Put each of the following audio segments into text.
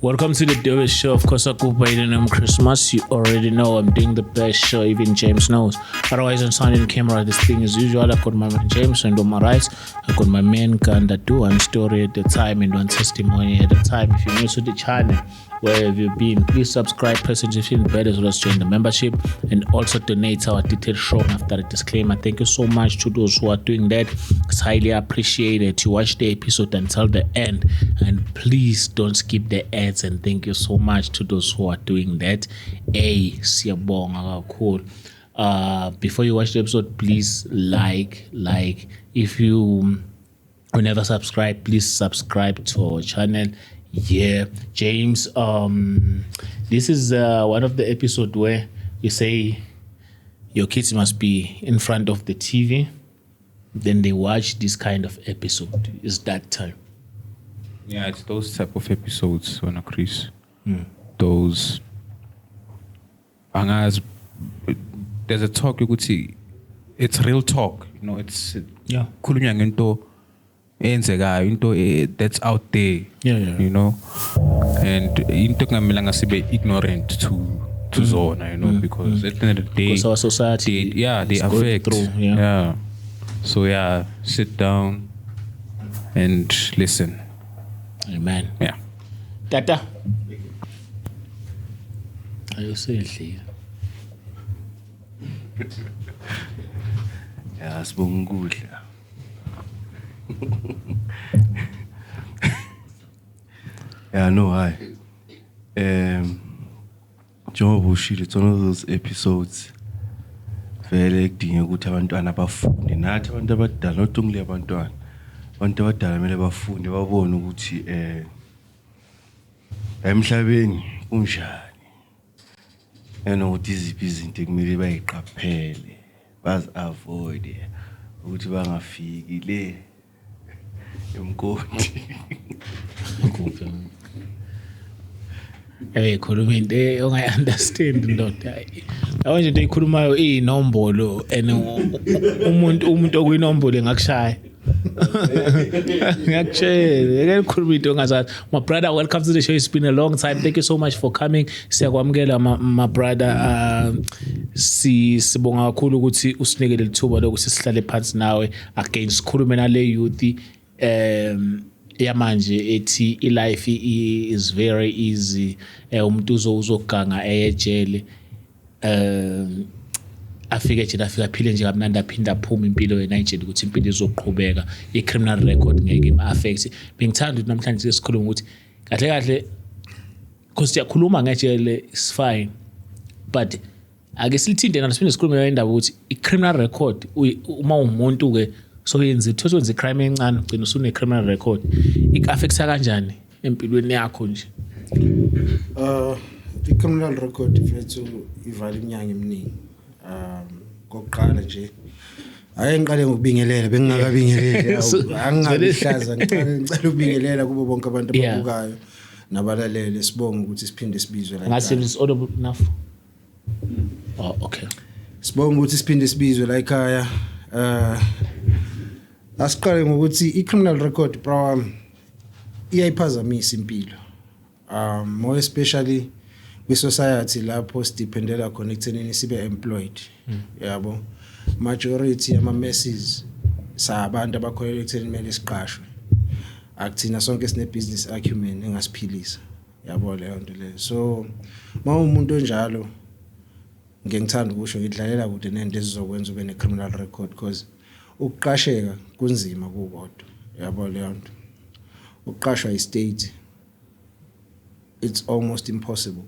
Welcome to the Dove Show. Of course, I go by the name Christmas. You already know I'm doing the best show, even James knows. Otherwise, I'm signing camera. This thing as usual. I've got my man James and on my right, I've got my man Ganda do one story at the time and one testimony at a time. If you're new to the channel, where have you been? Please subscribe, press the notification bell as well as join the membership and also donate our detailed show after the disclaimer. Thank you so much to those who are doing that. It's highly appreciated to watch the episode until the end, and please don't skip the ads. And thank you so much to those who are doing that. A siyabonga kakhulu. Before you watch the episode, please like. If you who never subscribe, please subscribe to our channel. Yeah, James, this is one of the episode where you say your kids must be in front of the TV, then they watch this kind of episode. It's that time. Yeah, it's those type of episodes when Chris. Those angazi, there's a talk ukuthi it's real talk, it's khulunywa ngento eyenzekayo, into that's out there. And into kungamelanga sibe ignorant to zona, because at the end of the day, because our society they is going affect. through, yeah. Yeah. So yeah, sit down and listen. Amen. Yeah. Tata. Ayosedlile. Yeah, sibonga ukudla. Yeah, no, hi. Njengoba ushilo, it's one of those episodes vele kudingeka ukuthi abantwana bafunde, nathi abantu abadala, not only abantwana, abantu abadala kumele bafunde, babone ukuthi emhlabeni kunjani, nanokuthi iziphi izinto ekumele bayiqaphele, bazi-avoid ukuthi bangafiki le emgodi. Kuphi? Khuluma into ongayi-understand, ndoda. Yabo nje into eyikhulumayo iyinombolo, and umuntu okuyinombolo engakushaya. Ngiyakutshela, ake ngikhulume into ongazazi. My brother, welcome to the show. It's been a long time. Thank you so much for coming. Siyakwamukela, my brother. Sibonga kakhulu ukuthi usinike leli thuba lokuthi sihlale phansi nawe again, sikhulume nale youth yamanje ethi i-life is very easy. Umuntu uzoganga ejele, afike nje, afike aphile nje kamnandi, aphinde aphume, impilo yena ayitshele ukuthi impilo izoqhubeka, i-criminal record ngeke im-affect. Bengithanda ukuthi namhlanje sikhulume ukuthi kahle kahle, because siyakhuluma ngejele, is fine, but ake silithinte nalo, siphinde sikhulume ngendaba ukuthi i-criminal record, uma umuntu ke soyenze, thothi wenze i-crime encane, ugcina usune-criminal record, ik-affecta kanjani empilweni yakho nje? I-criminal record, mfethu, ivala iminyango eminingi. Kokuqala nje, ake ngiqale ngokubingelela, bengingakabingeleli. Angingabihlaza, ngicela ukubingelela kubo bonke abantu ababukayo nabalalele. Sibonge ukuthi siphinde sibizwe la Ngathi ekhaya. Is audible enough? Oh, okay. Sibonge ukuthi siphinde sibizwe la ekhaya. Asiqale ngokuthi i-criminal record, bro wami, iyayiphazamisa impilo, more especially kwi-society lapho sidependela khona ekuthenini sibe employed, yabo. Majority ama-masses sabantu abakholelwa ekutheni kumele siqashwe, akuthina sonke sine business acumen engasiphilisa, yabo leyo nto leyo. So uma umuntu onjalo, ngeke ngithanda ukusho, ngidlalela kude nento ezizokwenza ube ne-criminal record, because ukuqasheka kunzima kukodwa, yabo leyo nto. Ukuqashwa i-state, it's almost impossible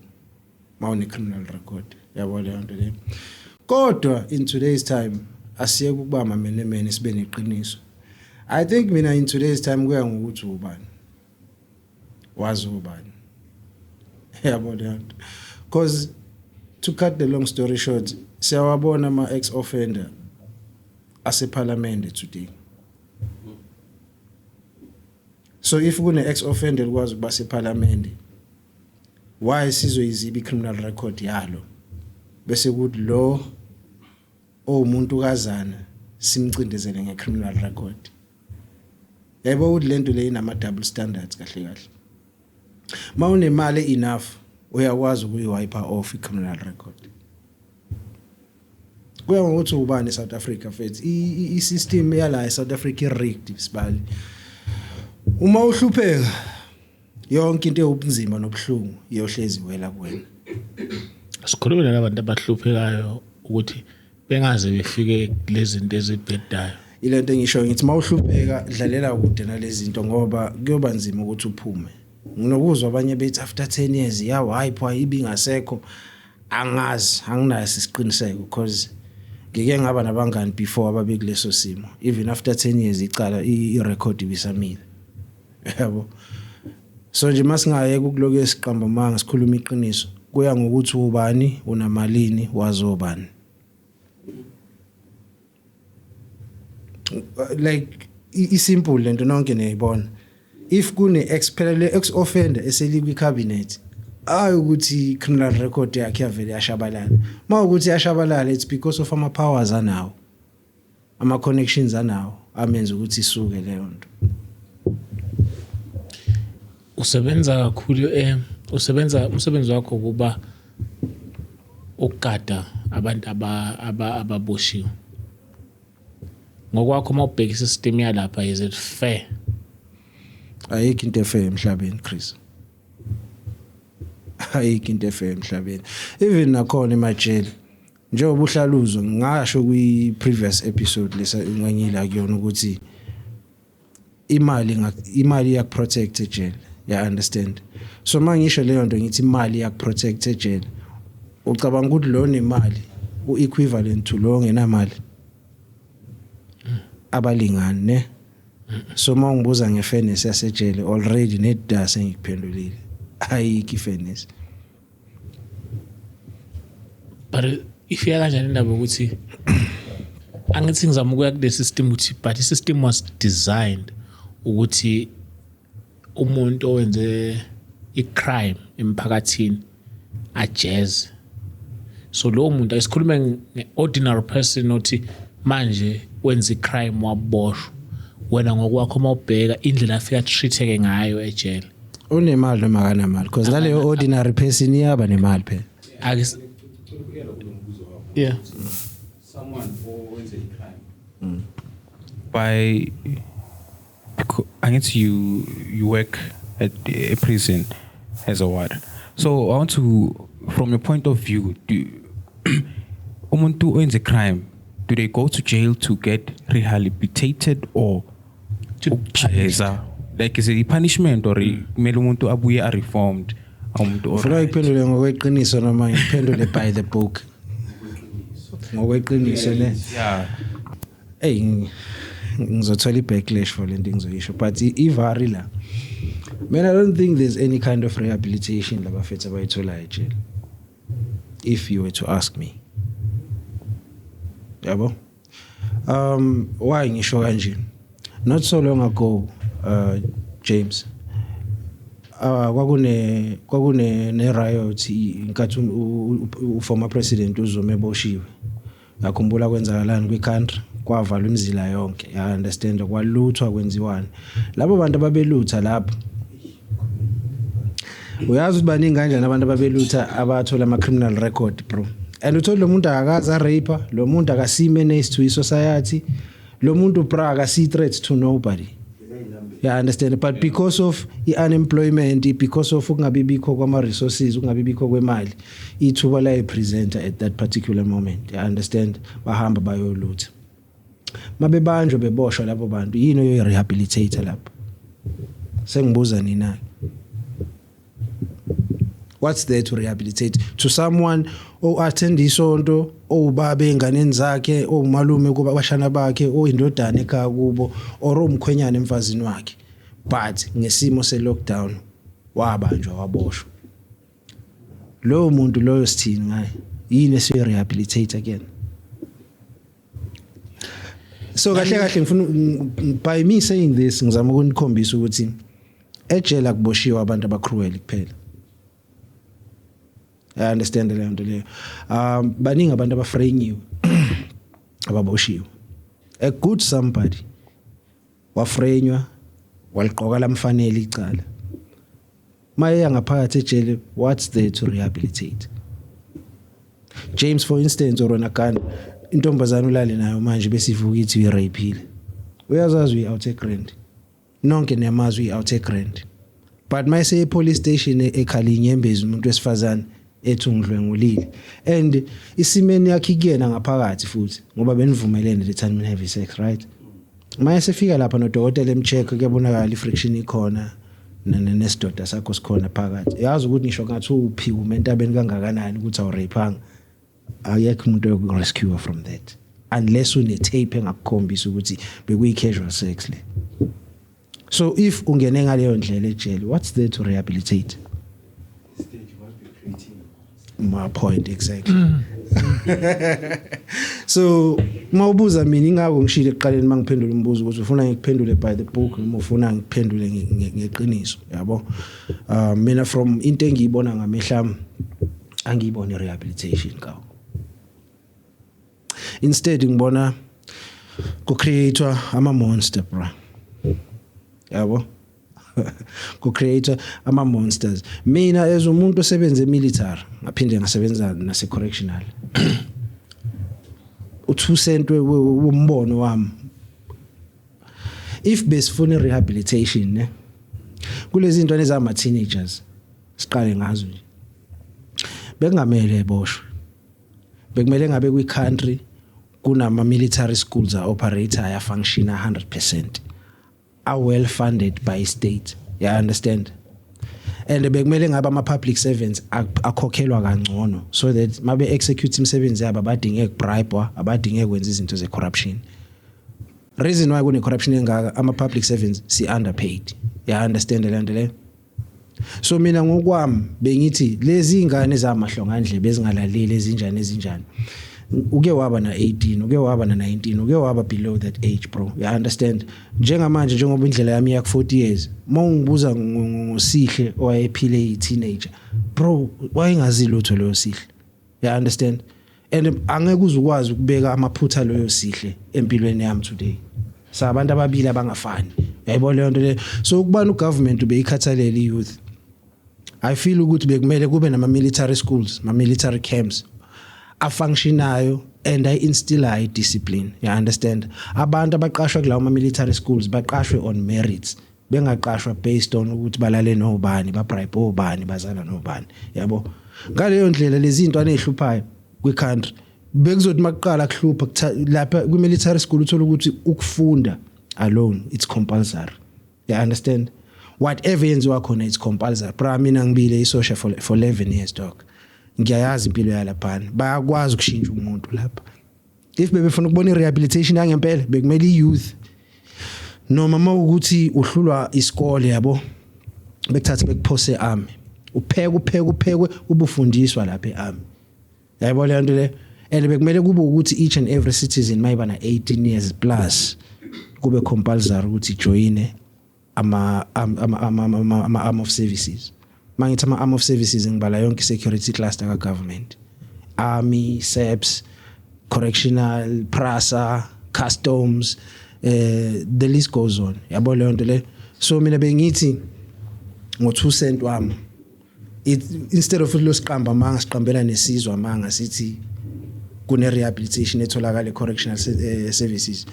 ma une-criminal record, yabo leyo nto leyo. Kodwa in today's time, asiyeke ukuba mamenemene, sibe neqiniso. I think mina, in today's time, kuya ngokuthi ubani wazi ubani, yabo leyo nto, because to cut the long story short, siyawabona ama ex offender asephalamende today. So if kune ex offender likwazi ukuba sephalamende, why sizoyiziba i-criminal record yalo, bese kuthi lo owumuntu kazana simcindezele nge-criminal record? Yayibona ukuthi lento le inama double standards kahle kahle. Mawunemali enough, uyakwazi ukuyi-wipe off i-criminal record. Kuya ngokuthi ubani eSouth Africa, mfethu. I-system yala eSouth Africa i-rigged, sibali. Uma uhlupheka, yonke into ewubunzima nobuhlungu iyohlezi wela kuwena. Sikhulume nalabantu abahluphekayo ukuthi bengaze befike kulezi zinto ezibhedayo. Ilento engisho, ngithi mawuhlupheka, dlalela kude nalezi zinto, ngoba kuyoba nzima ukuthi uphume. Nginokuzwa abanye bethi after 10 years ya-wipe, ibingasekho. Angazi, anginaso isiqiniseko, because ngike ngaba nabangani before ababe kuleso simo. Even after 10 years, icala, i-record ibisamile, yabo. So nje masingayeka ukuloku siqamba manga, sikhuluma iqiniso. Kuya ngokuthi ubani, unamalini, wazobani. Like, i-simple lento, nonke niyayibona. If kune ex, phela le ex offender eselikwi cabinet, ayi ukuthi criminal record yakhe yavele yashabalala. Mawukuthi yashabalala, it's because of ama powers anawo, ama connections anawo amenza ukuthi isuke leyo nto. Usebenza kakhulu, usebenza, umsebenzi wakho kuba ukugada abantu ababoshiwe. Ngokwakho, uma ubheka isystem yalapha, is it fair? Ayikho into e-fair emhlabeni, Chris. Ayikho into e-fair emhlabeni, even nakhona emajele. Njengoba uhlala uzwa ngasho kwi previous episode lesa ngangila kuyona ukuthi imali iyakuprotect ejele, ya understand? So mangisho leyo nto, ngithi imali iyakuprotect ejele, ucabanga ukuthi lo nemali u-equivalent to lo ongenamali? Abalingani, ne? So mawungibuza nge-fairness yasejele, already nedasa engikuphendulile, ayikho i-fairness. But ifika kanjani indaba ukuthi, angithi ngizama ukuya kule system ukuthi, but i-system was designed ukuthi umuntu owenze i-crime emphakathini ajeze. So lowo muntu, asikhulume nge-ordinary person othi manje wenza i-crime, waboshwa, wena ngokwakho uma ubheka indlela afika treat-eke ngayo ejele? Unemali noma akanamali? Because naleyo ordinary person iyaba nemali phela. Ake yeah. Someone owenze i-crime by because angithi you work at a prison as a warden, so I want to, from your point of view, do umuntu owenze crime, do they go to jail to get rehabilitated or ukujeza? Like, is it a punishment or kumele umuntu abuye a-reformed, umuntu? Ufuna ngiphendule ngokweqiniso noma ngiphendule by the book? Ngokweqiniso, ne? Yeah. Hey, ngizothola i-backlash for lento engizoyisho, but i-vary la. Man, I don't think there's any kind of rehabilitation labafethu abayitholayo ejele, if you were to ask me, yabo. Why ngisho kanje? Not so long ago, James, kwakune ne riot inkathi u former president uZuma eboshiwe. Ngakhumbula kwenzakalani kwi-country, kwavalwa imizila yonke, ya understand? Kwaluthwa, kwenziwani. Labo bantu ababelutha lapho, uyazi ukuthi baningi kanjani abantu ababelutha abathola ama-criminal record, bro? And uthole lo muntu akakaze a-rape, lo muntu akasi-menace to i-society, lo muntu, bra, akasi-threat to nobody, yeah, understand? But because of i-unemployment, because of ukungabi bikho kwama-resources, ukungabi bikho kwemali, ithuba layi-presenta at that particular moment, you understand, bahamba bayolutha. Mabebanjwe, beboshwa labo bantu, yini oyoyi-rehabilitate lapho? Sengibuza nina, what's there to rehabilitate to someone o-attend isonto, owubaba ey'nganeni zakhe, owumalume kuba abashana bakhe, oyindodana ekhaya kubo, or owumkhwenyana emfazini wakhe, but ngesimo se-lockdown wabanjwa, waboshwa? Loyo muntu loyo, sithini ngaye? Yini esiyo-rehabilitate again? So kahle kahle ngifuna, by me saying this, ngizama ukunikhombisa ukuthi ejele akuboshiwe abantu abacruel kuphela. I understand leyo nto leyo. Baningi abantu abaframe-iwe, ababoshiwe. A good somebody waframe-wa, waliqoka lamfanele icala. Mayeya ngaphakathi ejele, what's there to rehabilitate? James, for instance, or wena Gandhi, intombazana ulale nayo manje bese ivuka ithi uyirapeile. Uyazazi uyi-out egrand, nonke niyamazi uyi-out egrand, but mayese e-police station ekhala inyembezi umuntu wesifazane ethi ungidlwengulile, and isimeni yakhe kuyena ngaphakathi futhi ngoba benivumelene the time have sex, right? Maye sefika lapha nodokotela emcheck, kuyabonakala i-friction ikhona nesidoda sakho sikhona phakathi. Yazi ukuthi ngisho ngathi uphi ume entabeni kangakanani ukuthi awurapanga, akekho umuntu oyokurescue from that unless une tape engakukhombisa ukuthi bekuyi casual sex le. So if ungene ngaleyo ndlela ejele, what's there to rehabilitate? My point exactly. So mawubuza mina, ingako ngishilo ekuqaleni mangiphendula umbuzo ukuthi ufuna ngikuphendule by the book noma ufuna ngiphendule ngeqiniso, yabo. Mina from into engiyibona ngamehla ami, angiyiboni rehabilitation kawo. Instead ngibona ku createwa ama monster, bro, yabo, ku create ama monsters. Mina as umuntu osebenza emilitary, ngaphinde ngasebenza nase correctional, u2 cent wombono wami, if besifuna rehabilitation ne kulezi zinto ezama teenagers, siqale ngazo nje, bekungamele eboshwe. Bekumele ngabe kwi country kunama military schools a operate, aya function 100%, are well funded by state, you understand? And bekumele ngabe ama public servants akhokhelwa kangcono so that mabe execute imisebenzi yabo abadinge ukubribe, abadinge kwenza izinto ze corruption. Reason why kune corruption engaka, ama public servants si underpaid, you understand le nto le? So mina ngokwami bengithi lezi ingane zamahlongandlebe ezingalaleli, ezinjani ezinjani, uke waba na 18, uke waba na 19, uke waba below that age, bro, you understand? Njengamanje, njengoba indlela yami iya ku 40 years, mawungibuza ngosihle owayephile i teenager, bro, wayengazi lutho leyo sihle, you understand? And angeke uze ukwazi ukubeka amaphutha leyo sihle empilweni yami today. Sabantu ababili abangafani, uyayibona leyo nto le? So ukubana ugovernment ubeyikhathalela i-youth, I feel ukuthi bekumele kube nama military schools, ma military camps afunctionayo and ay instill discipline, you understand? Abantu abaqashwa kulawo ma military schools baqashwe on merits, bengaqashwa based on ukuthi balale nobani, babribe obani, bazana nobani, yabo. Ngaleyo ndlela lezi zinto anehluphayo kwi-country bekuzothi makuqala kuhlupha lapha kwi-military school, uthola ukuthi ukufunda alone, it's compulsory, you understand? Whatever yenziwa khona, it's compulsory, bra. Mina ngibile isosha for 11 years, dog. Ngiyayazi impilo yalaphana. Bayakwazi ukushintsha umuntu lapha. If bebefuna ukubona i-rehabilitation yangempela, bekumele i-youth, noma mawukuthi uhlulwa isikole, yabo, bekuthathe bekuphose army, upheke upheke uphekwe, ubufundiswa lapha earmy, yayibona le nto le? And bekumele kube ukuthi each and every citizen mayiba na 18 years plus kube compulsory ukuthi join ama arm of services. Mangithi ama arm of services, ngibala yonke security cluster ka government, army, SAPS, correctional, PRASA, customs, the list goes on, yabo leyo nto le? So mina bengithi ngo 2 cent wami, instead of lo siqamba amanga, siqambela nesizwe amanga, sithi kune rehabilitation etholakala e correctional services,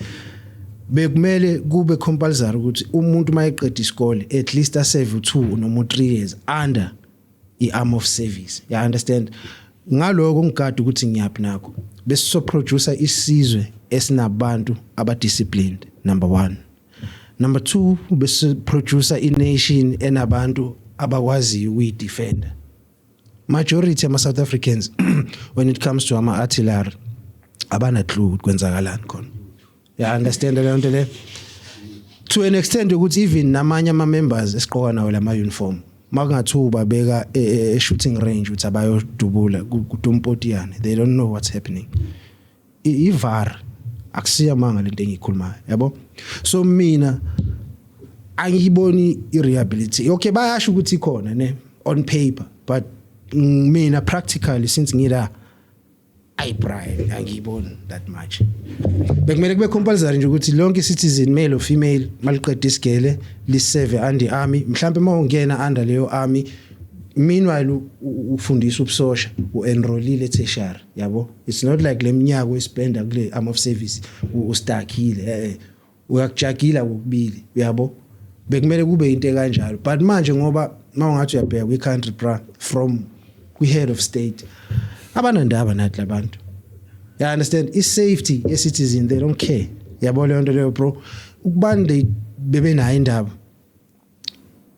bekumele kube compulsory ukuthi umuntu mayeqeda isikole at least aserve 2 noma 3 years under i-arm of service, you understand? Ngaloko ngigada ukuthi ngiyaphi nakho, bese so produce isizwe esinabantu abadisciplined, number 1. Number 2, bese produce i-nation enabantu abakwaziyo ukuyidefenda. Majority ama South Africans, when it comes to ama artillery, abana clue ukuthi kwenzakalani khona, you understand leyo nto le? To an extent ukuthi even namanye ama members esiqoka nawo lama uniform, makungathiwa babeka e shooting range ukuthi abayodubula kudumpotiyane, they don't know what's happening. I-VAR akusiya manga lento engiyikhulumayo, yabo. So mina angiyiboni i-rehabilitation. Okay, bayasho ukuthi ikhona ne on paper, but mina practically since ngila Ayi Brian, angiyiboni that much. Bekumele kube compulsory nje ukuthi lonke citizen, male or female, maliqeda isigele liserve under army. Mhlambe mawungena under leyo army, meanwhile ufundisa ubusosha, uenrollile tertiary, yabo. It's not like leminyaka oyispenda kule arm of service ustakile, uyakujakila kokubili, uyabo. Bekumele kube into ekanjalo, but manje ngoba mawungathi uyabheka kwi country, bra, from kwi head of state, abanandaba nathi labantu, you understand? I safety ye citizen, they don't care, yabo leyo nto leyo, bro. Ukubani they bebenayo indaba,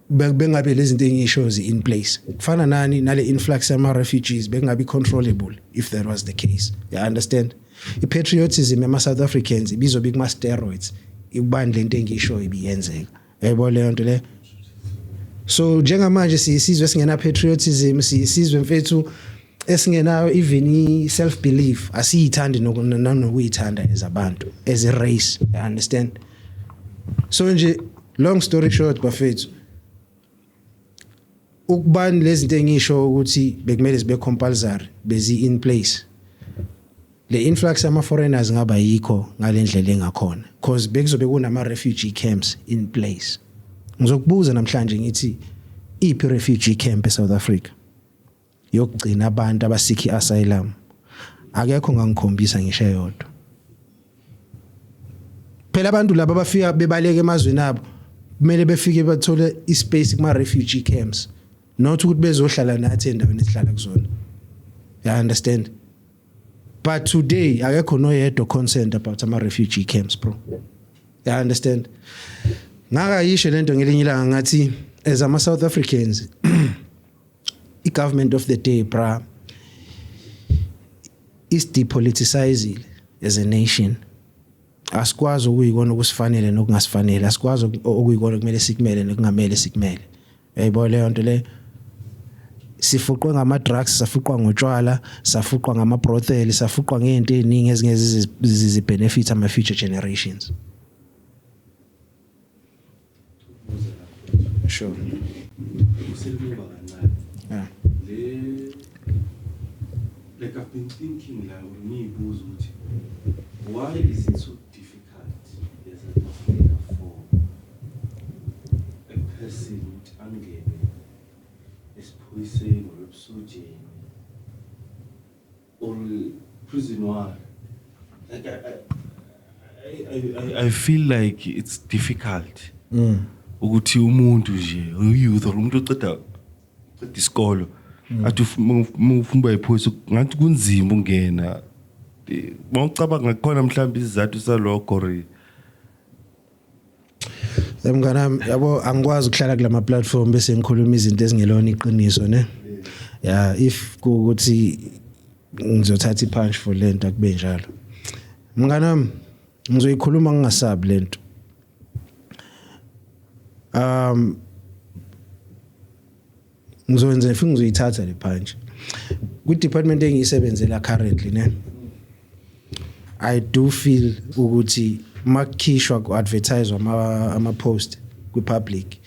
bengabe lezi zinto engisho zi in place, kufana nani nale influx yama refugees bengabi controllable if that was the case, you understand? I patriotism yama South Africans ibizobe kuma steroids ikubani lento engisho ibiyenzeka, yabo leyo nto le. So njengamanje siyisizwe esingena patriotism, siyisizwe mfethu esingenayo even i self belief. Asiyithandi nokuyithanda as abantu, as a race, you understand? So nje, long story short, bafethu, ukubani lezi zinto engisho ukuthi bekumele zibe compulsory bezi in place, le influx yama foreigners ngaba yikho ngalendlela engakhona, because bekuzobe kunama refugee camps in place. Ngizokubuza namhlanje ngithi, iphi refugee camp eSouth Africa yokugcina abantu abaseek asylum? Akekho ngangikhombisa ngisho eyodwa. Phela abantu laba bafika bebaleka emazweni abo, kumele befike bathole ispace kuma refugee camps, not ukuthi bezohlala nathi endaweni esihlala kuzona, you understand? But today akekho noyedwa concerned about ama refugee camps, bro, you understand? Ngakayisho lento ngelinye ilanga, ngathi as ama South Africans, i government of the day, bra, is depoliticized as a nation. Asikwazi ukuyikona okusifanele nokungasifanele, asikwazi okuyikona kumele sikumele nokungamele sikumele, uyayibona leyo nto le. Sifuqwe ngama drugs, safuqwa ngotshwala, safuqwa ngama brothel, safuqwa ngento eziningi ezingeze zibenefit ama future generations. Sure. Usemuva kancane. Yeah. Le, like, I've been thinking la or ngiyibuza ukuthi why is it so difficult in South Africa for a person ukuthi angene esiphoyiseni or ebusojeni or prison war? Like, I feel like it's difficult ukuthi umuntu nje, youth or umuntu oceda qeda isikolo, athi ufuna ukuba yiphoyisa, ngathi kunzima ungena. Mawucabanga khona mhlawumbe isizathu salokho or? Mnganami, yabo, angikwazi ukuhlala kulama platform bese ngikhuluma izinto ezingelona iqiniso, ne. Yeah, if kuukuthi ngizothatha ipunch for lento, akube njalo. Mnganami, ngizoyikhuluma ngingasabi lento. Ngizowenza if ngizoyithatha le punch. Ku department engiyisebenzela currently, ne, I do feel ukuthi makukhishwa ku advertise ama post kwi public,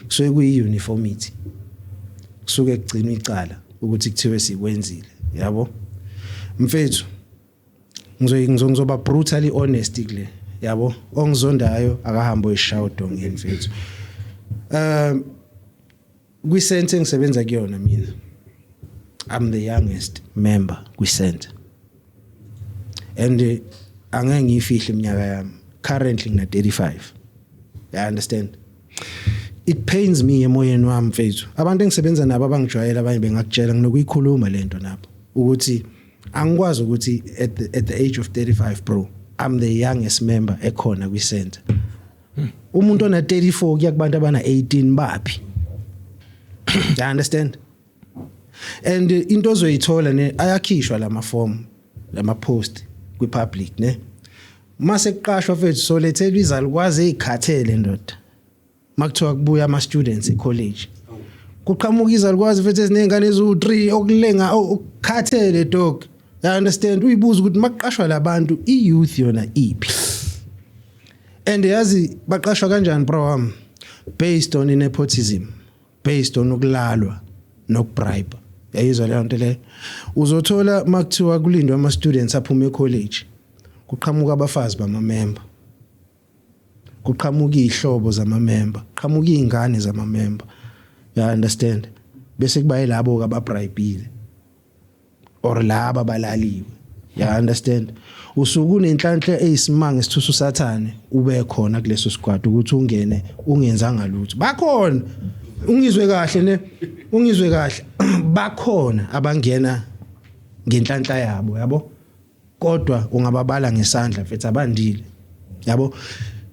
kusuke kuyi uniformity, kusuke kugcinwa icala ukuthi kuthiwe sikwenzile, yabo. Mfethu, ngizoba brutally honest kule, yabo. Ongizondayo akahambe oyishaya odongeni, mfethu. Kwi center engisebenza kuyona mina, I'm the youngest member kwi center and angeke ngiyifihle iminyaka yami. Currently ngina 35, you understand? It pains me emoyeni wami, mfethu. Abantu engisebenza nabo abangijwayela, abanye bengakutshela, nginokuyikhuluma lento nabo ukuthi angikwazi ukuthi at the age of 35, bro, I'm the youngest member ekhona kwi center. Umuntu ona 34 kuya kubantu abana 18 baphi? You understand? And into ozoyithola, ne, ayakhishwa lama form, lama post kwi public, ne. Mase kuqashwa, mfethu, solethelwa izalukwazi ezikhathele, ndoda. Makuthiwa kubuya ama students ecollege, kuqhamuka izalukwazi, mfethu, ezinengane eziwu3 okulenga okukhathele, dog, you understand? Uyibuza ukuthi makuqashwa labantu, i-youth yona iphi? And yazi baqashwa kanjani, bro wami? Based on nepotism, based on ukulalwa nokubribe. Yayizwa leyo nto leyo. Uzothola makuthiwa kulindwe ama students aphuma ecollege, kuqhamuka abafazi bamamember, kuqhamuka izihlobo zamamember, qhamuka izingane zamamember, you understand? Bese kuba yilabo ababribile or laba balaliwe, you understand? Usuku unenhlanhla eyisimanga esithusa usathane ube khona kuleso squad ukuthi ungene ungenzanga lutho. Bakhona, ungizwe kahle ne, ungizwe kahle, bakhona abangena ngenhlanhla yabo, yabo, kodwa ungababala ngesandla mfethu, abandile, yabo.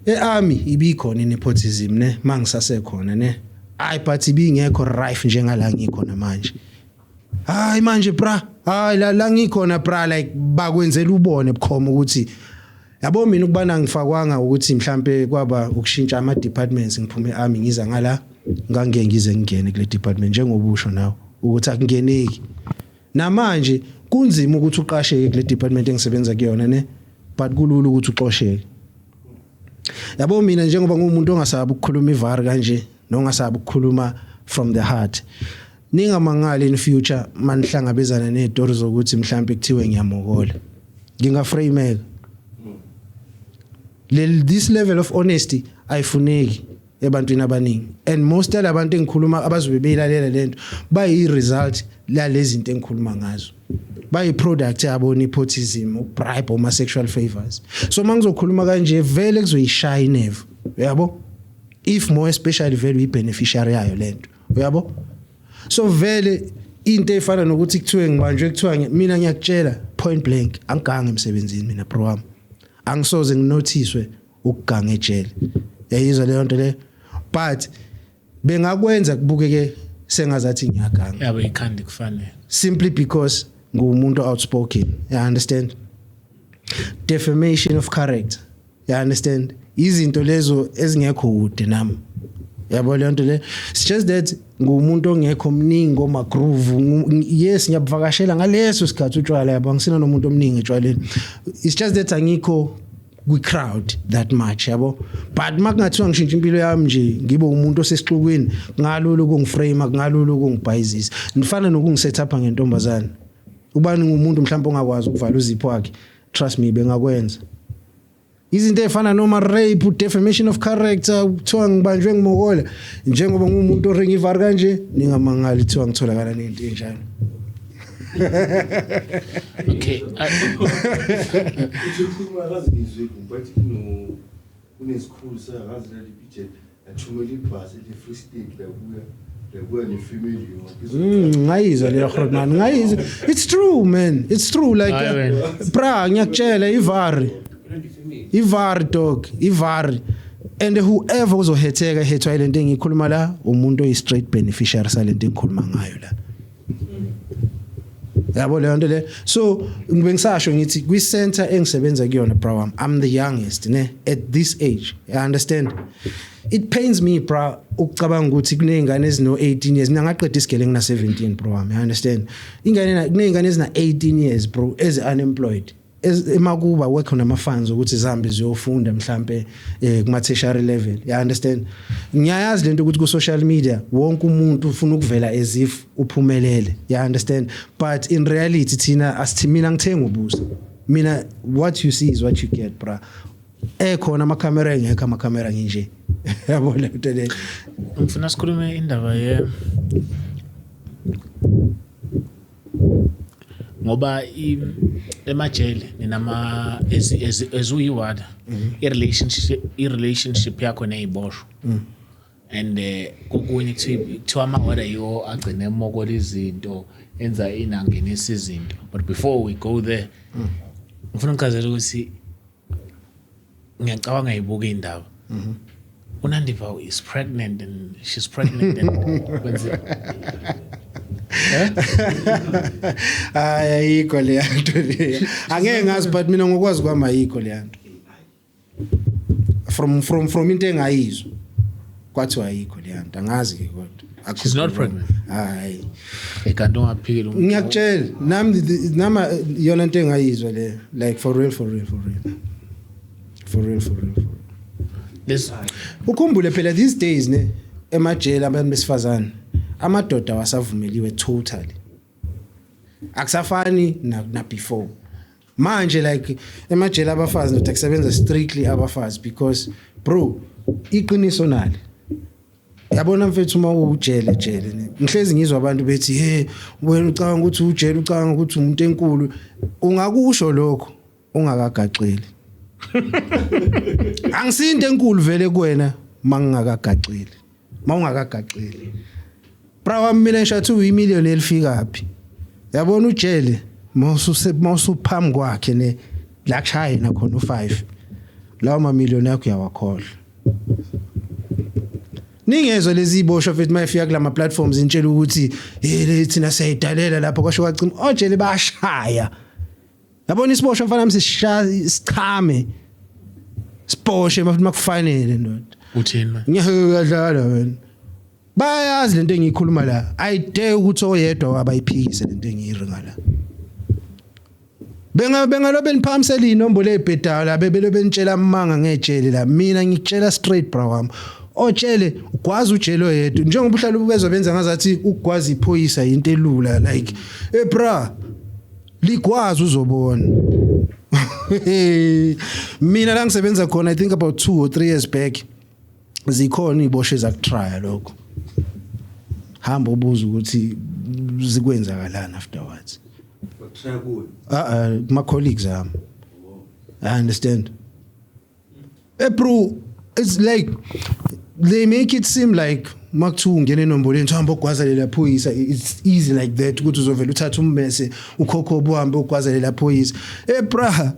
Earmy ibikhona inepotism ne mangisasekhona ne, hayi, but ibingekho rife njengala ngikhona manje. Hayi manje bra, hayi la ngikhona bra, like bakwenzela ubone bukhoma ukuthi, yabo, mina ukubana ngifakwanga ukuthi mhlambe kwaba ukushintsha ama departments, ngiphume earmy ngiza ngala, ngangeke ngize ngingene kule department njengobusho nawe ukuthi akungeneki. Namanje kunzima ukuthi uqasheke kule department engisebenza kuyona ne, but kulula ukuthi uxosheke, yabo. Mina njengoba ngumuntu ongasabi ukukhuluma ivar kanje nongasabi ukukhuluma from the heart, ningamangali in future manihlangabezana nezitori zokuthi mhlambe kuthiwe ngiyamokola, ngingaframeka. Le this level of honesty ayifuneki ebantwini abaningi, and most yalabantu engikhuluma abazobe beyilalela lento bayi result lalezi zinto engikhuluma ngazo, bayi product yabo nepotism, ubribe, oma sexual favors. So mangizokhuluma kanje vele kuzoyishaya inerve, uyabo, if more especially vele uyi beneficiary yayo lento, uyabo. So vele into efana nokuthi kuthiwe ngibanjwe, kuthiwa mina ngiyakutshela point blank, angiganga emsebenzini mina bro wami, angisoze nginothiswe ukuganga ejele, yayizwa leyo nto le, but bengakwenza kubukeke sengazathi ngiyaganga. Yabo, ikhandi kufanele. Simply because ngumuntu outspoken, you understand? Defamation of character, you understand? Izinto lezo ezingekho kude nami, yabo leyo nto le. It's just that ngumuntu ongekho omningi oma groove. Yes, ngiyabuvakashela ngaleso sikhathi utshwala, yabo, angisina nomuntu omningi etshwaleni. It's just that angikho kwi crowd that much, yabo, but makungathiwa ngishintsha impilo yami nje ngibe umuntu osesixukwini, kungalula ukungiframe, kungalula ukungibhayizisa, nifana nokungiset up ngentombazana. Ubani ngumuntu mhlawumbe ongakwazi ukuvala uzipho wakhe, trust me, bengakwenza izinto ezifana noma rape, defamation of character, kuthiwa ngibanjwe ngimokola. Njengoba ngumuntu oringa ivar kanje, ningamangali kuthiwa ngitholakala nento enjalo. Okay. Uthi ukhuluma akaze ngizwe, but kuno kunesikhulu sakazi laliphi ijele lathumela ibhasi le-Free State, labuya nefamily yonke. Ngayizwa leyo Grootman, ngayizwa. It's true man, it's true, like Hayi wena. Bra, ngiyakutshela ivari. Ivari dog, ivari. And whoever uzohetheka hethwa lento engikhuluma la, umuntu oyi straight beneficiary salento engikhuluma ngayo la. Yabo leyo nto le. So ngibe ngisasho ngithi kwi center engisebenza kuyona bra wami, I'm the youngest ne at this age. You understand? It pains me bra ukucabanga ukuthi kunezingane ezino 18 years. Mina ngaqeda isigele ngina 17 bro wami, you understand? Ingane, kunezingane ezina 18 years bro ezi unemployed. Emakuba work on ama funds ukuthi zihambe ziyofunda mhlambe kuma tertiary level, you understand? Ngiyayazi lento ukuthi ku social media wonke umuntu ufuna ukuvela as if uphumelele, you understand? But in reality thina asithi mina ngithenga ubuso mina, what you see is what you get bra. Ekhona amakhamera, engekho amakhamera, nginje, yabo le nto le. Ngifuna sikhulume indaba ye ngoba emajele ninama as uyiwada i relationship yakho neyiboshwa and kokunye kuthiwa amawada yiwo agcine emokola izinto, enza inangenisa izinto. But before we go there, ngifuna ngichazele ukuthi ngiyacabanga yibuka indaba, uNandipha is pregnant and she's pregnant and kwenze Hayi, ayikho le nto le, angeke ngazi, but mina ngokwazi kwami ayikho le nto. From into engayizwa kwathiwa ayikho le nto, angazi ke kodwa. She's not pregnant? Hayi. Kanti ungaphikile umuntu. Ngiyakutshela nami, nama yona into engayizwa le, like for real, for real, for real, for real, for real, for real. This Ukhumbule phela these days ne, emajele abantu besifazane, amadoda wasavumeliwe totally. Akusafani na before. Manje like emajele abafazi ndoda kusebenza strictly abafazi because bro, iqiniso nali. Yabona mfethu, uma uwujele jele ne, ngihlezi ngizwa abantu bethi, "Hey, wena ucabanga ukuthi ujele, ucabanga ukuthi umuntu enkulu." Ungakusho lokho ungakagaxeli. Angisinto enkulu vele kuwena mangingakagaxeli, mawungakagaxeli, bra wami. Mina ngishathi uyimillion elifika phi? Yabona ujele mawusuphambi kwakhe ne, la kushaya yena khona u5, lawo ma million yakho uyawakhohlwa. Ningezwe lezi iboshwa futhi mayifika kulama platforms intshela ukuthi, "Hey, le thina siyayidalela lapho kwasho kwacima." Ojele bayashaya. Yabona isiboshwa, mfana wami, sishaya sichame, siboshe makufanele, ndoda. Uthini man? Ngiyadlala wena. Bayazi lento engiyikhuluma la. I dare ukuthi oyedwa wabayiphikise lento engiyiringa la. Benga benga beniphakamisela inombolo ezibhedayo la, bebelo benitshela amanga ngejele la. Mina ngikutshela straight, bra wami. Otshele ugwaza ujele oyedwa njengoba uhlala ubezwa benza ngazathi ukugwaza iphoyisa into elula, like, eh bra, ligwaza uzobona. Mina la ngisebenza khona, I think about 2 or 3 years back, zikhona iziboshwe zakutrya lokho. Hamba ubuza ukuthi zikwenzakalani afterwards. Bakutry kuwe? Ah, kuma colleagues ami. I understand, eh bro, it's like they make it seem like makuthiwa ungena enombolweni, hamba ogwaza lela phoyisa, it's easy like that, ukuthi uzovela uthathe ummese ukhokho uhambe ogwaza lela phoyisa. Eh bra,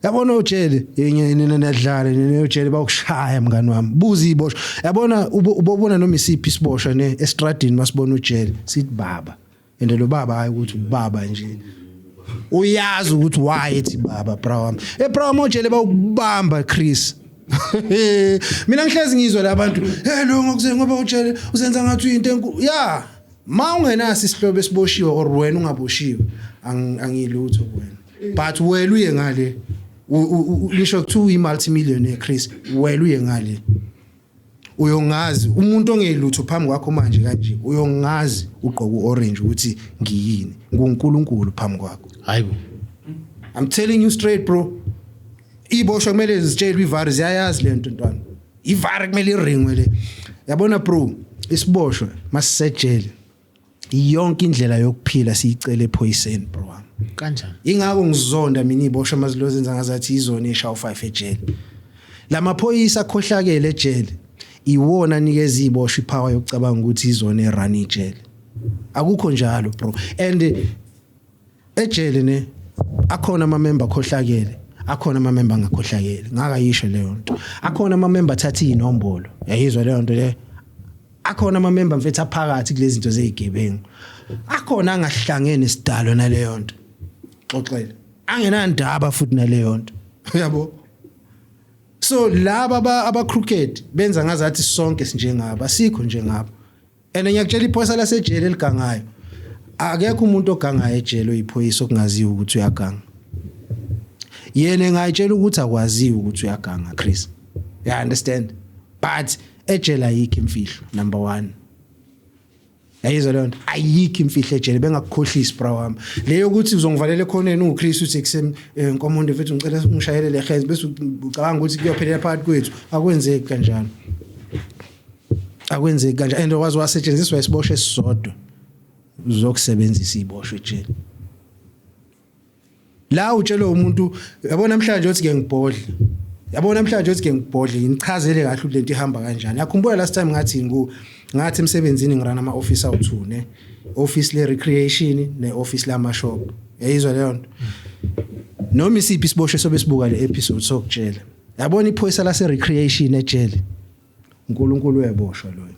yabona ujele yenye nina niyadlala nina. Ujele bakushaya, mngani wami. Buza iboshwa. Yabona ubobona noma isiphi isiboshwa ne estradini, masibona ujele sithi baba, and lo baba hayi ukuthi ubaba nje, uyazi ukuthi why ethi baba, bra wami. Eh bra wami, ojele bawukubamba, Chris. Mina ngihlezi ngizwa labantu, "Hey, lo ngokuze ngoba ujele uzenza ngathi uyinto enkulu." Ya, ma ungenaso isihlobo esiboshiwe or wena ungaboshiwe, angilutho kuwena. But wena uye ngale, ngisho kuthiwa uyi-multimillionaire, Chris, wena uye ngale uyongazi umuntu ongelutho phambi kwakho manje kanje, uyongazi ugqoka uorange ukuthi ngiyini, nguNkulunkulu phambi kwakho. Hayibo. I'm telling you straight, bro. Iboshwa kumele zitshelwe ivari, ziyayazi lento ntwana. Ivari kumele iringwe le. Yabona bro, isiboshwa masisejele, yonke indlela yokuphila siyicele ephoyiseni, bro wami. Kanjani? Ingakho ngizonda mina iboshwa mazilo zenza ngazathi izona eshawu 5 ejele. Lamaphoyisa akhohlakele ejele iwona anikeza iboshwa ipower yokucabanga ukuthi izona erun ijele. Akukho njalo, bro. And ejele ne akhona ama member akhohlakele, akhona ama member angakhohlakele, ngakayisho leyo nto. Akhona ama member athatha inombolo, yayizwa leyo nto le. Akhona ama member mfethu aphakathi kulezi zinto zezigebengu, akhona angahlangene sidalo naleyo nto, xoxela angenandaba futhi naleyo nto, uyabo. So laba aba crooked benza ngazathi sonke sinjengabo, asikho njengabo. And ngiyakutshela, iphoyisa lasejele eligangayo, akekho umuntu ogangayo ejele oyiphoyisa okungaziwa ukuthi uyaganga. Yena engayitshela ukuthi akwaziwa ukuthi uyaganga, Chris, you understand? But ejele ayikho imfihlo, number 1. Yayizwa leyo nto, ayikho imfihlo ejele, bengakukhohlisi, bra wami. Leyo ukuthi uzongivalela ekhoneni uChris, uthi ekuseni, "Nkomonde mfethu, ngicela ungishayele le hands," bese ucabanga ukuthi kuyophelela phakathi kwethu, akwenzeki kanjalo, akwenzeki kanjalo. And wazi wasetshenziswa isiboshwe esisodwa uzokusebenzisa iboshwe ejele la utshelwe umuntu. Yabona namhlanje uthi ke ngibhodle, yabona namhlanje uthi ke ngibhodle, ngichazele kahle ukuthi lento ihamba kanjani. Yakhumbula last time ngathi ngathi emsebenzini ngirana ama office awu2 ne, office le recreation ne office lama shop, yayizwa leyo nto. Noma isiphi isiboshwe sobe sibuka le episode sokutshela, yabona iphoyisa lase recreation ejele, uNkulunkulu uyeboshwa loyo.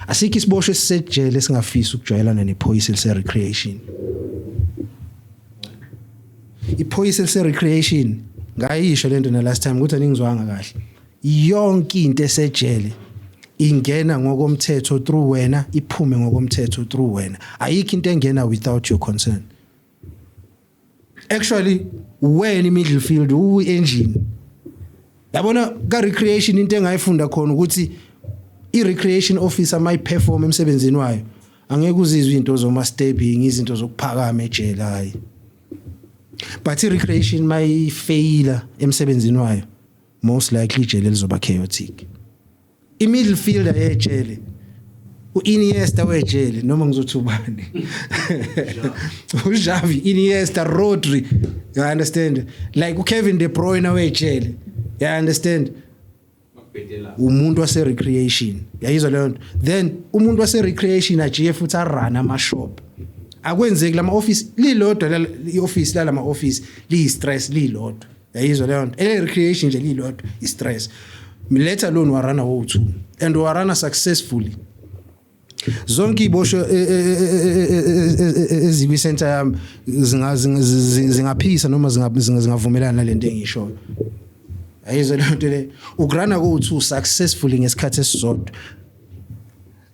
Asikho isiboshwe esisejele esingafisi ukujwayelana nephoyisa elise recreation. Iphoyisa elise recreation, ngayisho lento na last time ukuthi aningizwanga kahle, yonke into esejele ingena ngokomthetho through wena, iphume ngokomthetho through wena. Ayikho into engena without your consent. Actually wena i-middle field, uyi-engine. Yabona ka recreation, into engayifunda khona ukuthi i-recreation officer mayiperform emsebenzini wayo. Angeke uzizwe izinto zoma stabbing, izinto zokuphakama ejele, hayi. But i-recreation mayifeyila emsebenzini wayo, most likely ijele lizoba chaotic. I-midfielder yejele, u-Iniesta wejele, noma ngizothi ubani, uXavi, Iniesta, Rodri, you understand, like uKevin De Bruyne wejele, you understand, umuntu wase recreation. Yayizwa leyo nto? Then umuntu wase recreation ajiye futhi arun ama shop. Akwenzeki lama office lilodwa, i-office lalama office liyi stress lilodwa. Yayizwa leyo nto? Ele recreation nje lilodwa i stress, let alone waruna wo2 and waruna successfully. Zonke iboshwe ezikwi center yami zingaphisa noma zingavumelana nalento engishoyo. Ayizwe leyo nto le? Ukuruna ko2 successfully ngesikhathi esisodwa,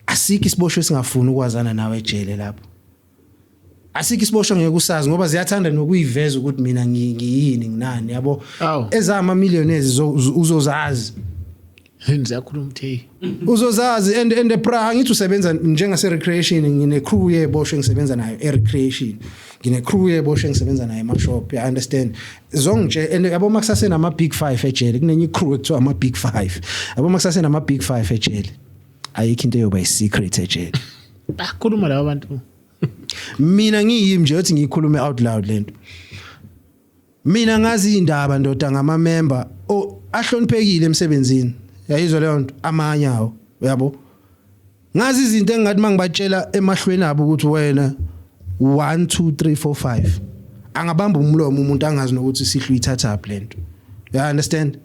asikho isiboshwe esingafuni ukwazana nawe ejele lapho. Asikho isiboshwe ngeke usazi, ngoba ziyathanda nokuyiveza ukuthi mina ngiyini, nginani, yabo. Awu. Ezama millionaires uzozazi. Ziyakhuluma ukuthi hey. Uzozazi. And bra, angithi usebenza njengase recreation, ngine crew yeboshwe engisebenza nayo e recreation, ngine crew yeboshwe engisebenza nayo ema shop, you understand? Zonke. And yabo, makusase nama big 5 ejele, kunenye crew ekuthiwa ama big 5, yabo, makusase nama big 5 ejele, ayikho into eyoba i-secret ejele. Bakhuluma laba bantu. Mina ngiyimi nje uthi ngiyikhulume out loud lento. Mina ngazi indaba, ndoda, ngama member o ahloniphekile emsebenzini. Yayizwa leyo nto? Amanye awo, uyabo, ngazi izinto engathi mangibatshela emahlweni abo ukuthi wena 1 2 3 4 5, angabamba umlomo umuntu, angazi nokuthi sihlu ithatha lento. You understand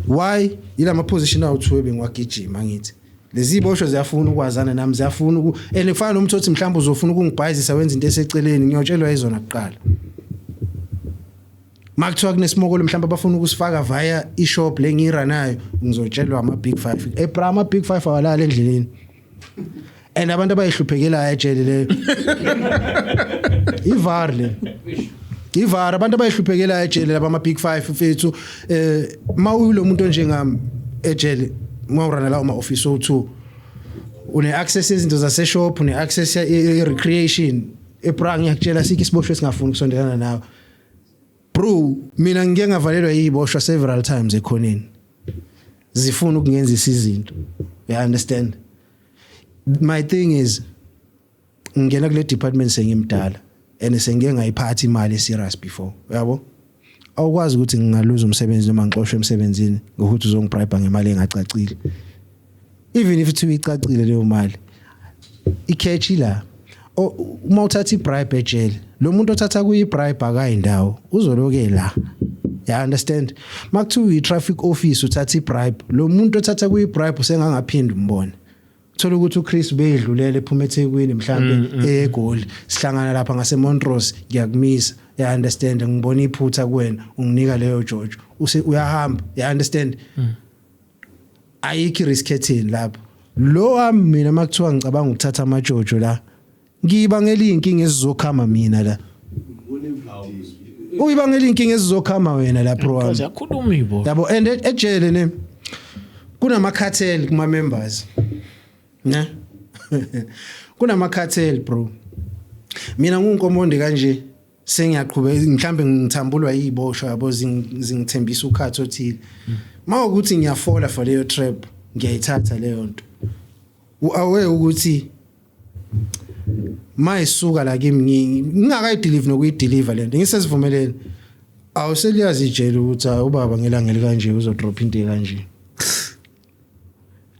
why? Yilama position awu2 bengiwagijima, ngithi lezi iboshwe ziyafuna ukwazana nami, ziyafuna uku and kufana nomuntu othi mhlawumbe uzofuna ukungibhayizisa, wenza into eseceleni, ngiyotshelwa izona kuqala. Makuthiwa kunesimokolo mhlawumbe abafuna ukusifaka via ishop le ngiyiranayo, ngizotshelwa ama big 5. Ebra, ama big 5 awalala endleleni, and abantu abayihluphekelayo ejele leyo ivar le ivar, abantu abayihluphekelayo ejele laba ama big 5, mfethu. Mawulo muntu onjengami ejele, mawurana la uma office o2, une access izinto zase shop, une access ye recreation. Ebra, ngiyakutshela, sikho isiboshwe singafuni ukusondelana nawe, bro. Mina ngike ngavalelwa yiboshwa several times ekhoneni, zifuna ukungenzisa izinto, you understand? My thing is, ngingena kule department sengimdala and sengike ngayiphatha imali serious before, uyabo. Awukwazi ukuthi ngingaluza umsebenzi noma ngixoshwe emsebenzini ngokuthi uzongibribe ngemali engacacile. Even if ithiwa icacile leyo mali, i-catch la, uma uthatha ibribe ejele, lo muntu othatha kuyi-bribe akayindawo, uzoloke la, you understand? Makuthiwa i-traffic office uthatha ibribe, lo muntu othatha kuyi-bribe usengangaphindi umbone. Thola ukuthi uChris beyidlulele ephuma eThekwini mhlambe eGoli, sihlangana lapha ngaseMontrose, ngiyakumisa, you understand? Ngibona iphutha kuwena, unginika leyo jojo, use uyahamba, you understand? Ayikho risk ethini lapho. Lo wami mina, makuthiwa ngicabanga ukuthatha amajojo la, ngiyibangela inkinga ezizokhama mina la, uyibangela inkinga ezizokhama wena la, bro wami. Ziyakhuluma ibo. Yabo, and ejele ne kunama cartel kuma members, ne kunama cartel, bro. Mina ngunkomonde kanje, sengiyaqhubeka, mhlambe ngithambulwa yiboshwa, yabo, zingithembisa ukhathi othile. Mawukuthi ngiyafola for leyo trap, ngiyayithatha leyo nto. Uaware ukuthi mayisuka la kimi, ngingakayideliver nokuyideliver lento, ngisesivumelene, awuseliyazi ijele ukuthi hayi, ubaba ngelanga elikanje uzodrop into kanje.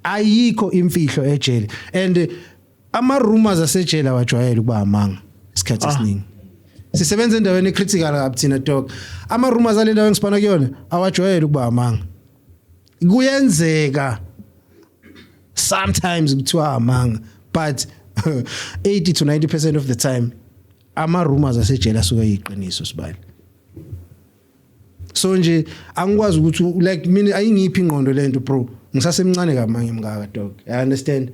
Ayikho imfihlo ejele, and ama rumors asejele awajwayele ukuba amanga isikhathi esiningi. Sisebenza endaweni ecritical kabi thina, dog. Ama rumors ale ndawo engisipana kuyona awajwayele ukuba amanga. Kuyenzeka sometimes kuthiwa amanga, but 80 to 90% of the time ama rumors asejele asuke yiqiniso, sibali. So nje angikwazi ukuthi, like, mina ayingiphi ingqondo lento, bro. Ngisasemncane kamange mngaka, dog, I understand?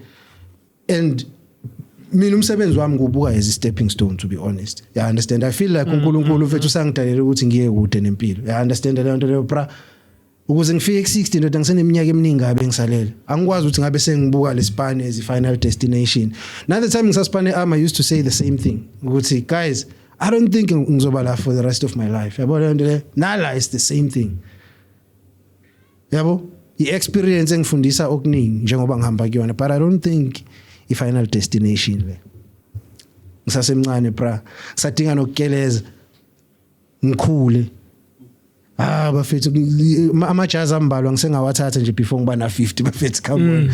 And mina umsebenzi wami ngubuka as a stepping stone, to be honest, you understand? I feel like uNkulunkulu mfethu usangidalela ukuthi ngiye kude nempilo, you understand leyo nto leyo, bra? Ukuze ngifike ku60, ndoda, ngiseneminyaka eminingi kabe engisalele. Angikwazi ukuthi ngabe sengibuka lespan as final destination. Now the time ngisaspane am, I used to say the same thing ukuthi, guys, I don't think ngizoba la for the rest of my life, yabo. Le nto le nala is the same thing, yabo. I-experience engifundisa okuningi njengoba ngihamba kuyona, but I don't think i-final destination le. Ngisasemncane, bra, ngisadinga nokugeleza ngikhule. Ah, bafethu, amajazi ambalwa ngisengawathatha nje before ngiba na 50, bafethu, come on.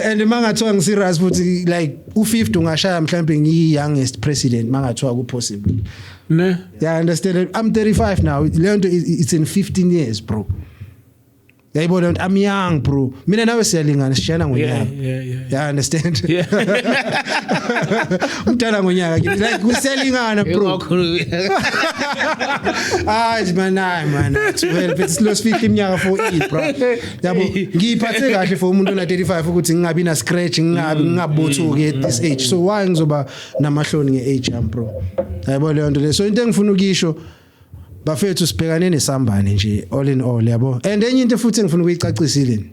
And mangathiwa ngiserious futhi, like u50 ungashaya mhlambe ngiyi youngest president, mangathiwa ku possible. Ne. Yeah, understand, I'm 35 now. Leyo nto, it's in 15 years, bro. Yayibona nto, I'm young, bro. Mina nawe siyalingana, sishiyana ngonyaka. Yeah, understand. Umdala ngonyaka kimi, like kusiyalingana, bro. Hayi man, hayi man, well, but silo sifihle iminyaka for it, bro, yabo. Ngiyiphathe kahle for umuntu ona 35 ukuthi ngingabi na scratch, ngingabi ngingabothuki at this age. So why ngizoba namahloni ngeage yami, bro? Yabo leyo nto le. So into engifuna ukisho, bafethu, sibhekane nesambane nje all in all, yabo. And enye into futhi engifuna ukuyicacisile,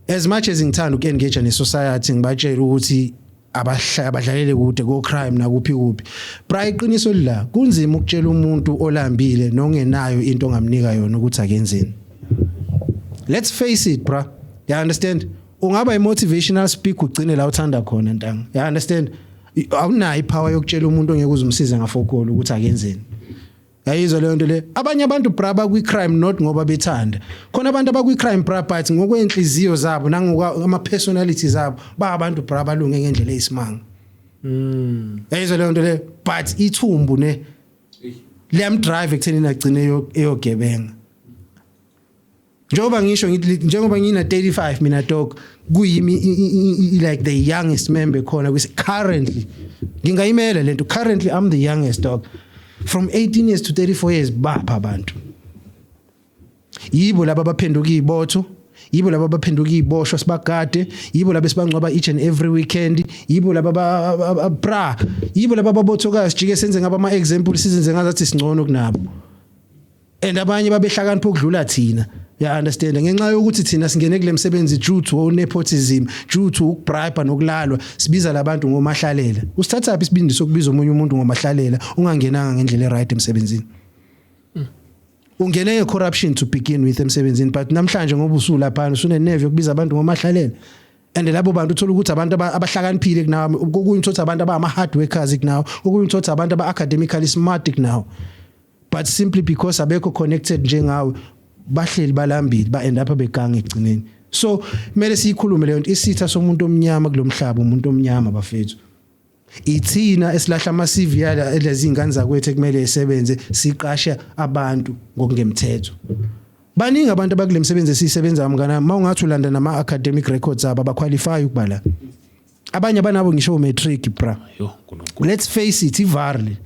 as much as ngithanda ukuengage ne-society, ngibatshela ukuthi abadlalele kude ko crime nakuphi kuphi, bra, iqiniso la, kunzima ukutshela umuntu olambile nongenayo into ongamnika yona ukuthi akenzeni. Let's face it, bra, you understand. Ungaba i-motivational speaker ugcine la uthanda khona, ntanga, you understand. Awunayo ipower yokutshela umuntu ongeke uzumsiza ngafokolo ukuthi akenzeni. Yayizwa leyo nto le. Abanye abantu, bra, bakwi-crime not ngoba bethanda. Khona abantu abakwi-crime, bra, but ngokwenhliziyo zabo nangokwa personalities zabo ba abantu, bra, balunge ngendlela eyisimanga. Yayizwa leyo nto le. But ithumbu ne liyamdrive ekutheni agcine eyogebenga. Njengoba ngisho ngithi, njengoba ngina 35 mina, dog, kuyimi like the youngest member khona kwisi currently. Ngingayimela lento, currently I'm the youngest, dog. From 18 years to 34 years, bapha abantu. Yibo laba abaphenduka izibotho, yibo laba abaphenduka iziboshwa sibagade, yibo laba esibangcwaba each and every weekend, yibo laba bra, yibo laba ababothokayo sijike senze ngaba ama example, sizenze ngazathi singcono kunabo. And abanye babehlakanipha ukudlula thina, ya understand, ngenxa yokuthi thina singene kule msebenzi due to nepotism, due to ukubribe nokulalwa. Sibiza labantu ngomahlalela. Usithatha phi isibindi sokubiza omunye umuntu ngomahlalela ungangenanga ngendlela eright emsebenzini? Ungene ngecorruption to begin with emsebenzini, but namhlanje ngoba usulapha usune nerve yokubiza abantu ngomahlalela. And labo bantu uthola ukuthi abantu abahlakaniphile kunawe, kokunye uthola abantu abama hard workers kunawe, kokunye uthola abantu aba academically smart kunawe, but simply because abekho connected njengawe, bahleli balambile, ba end up beganga egcineni. So kumele siyikhulume leyo nto. Isitha somuntu omnyama kulomhlaba umuntu omnyama, bafethu. Ithina esilahla ama CV yala lezi ingane zakwethu ekumele isebenze, siqashe abantu ngokungemthetho. Baningi abantu abakule msebenzi esiyisebenzayo, mngana. Mawungathi ulanda nama academic records abo, abaqualify ukuba la. Abanye banabo ngisho matric, bra. Yo, nkulunkulu. Let's face it, ivarle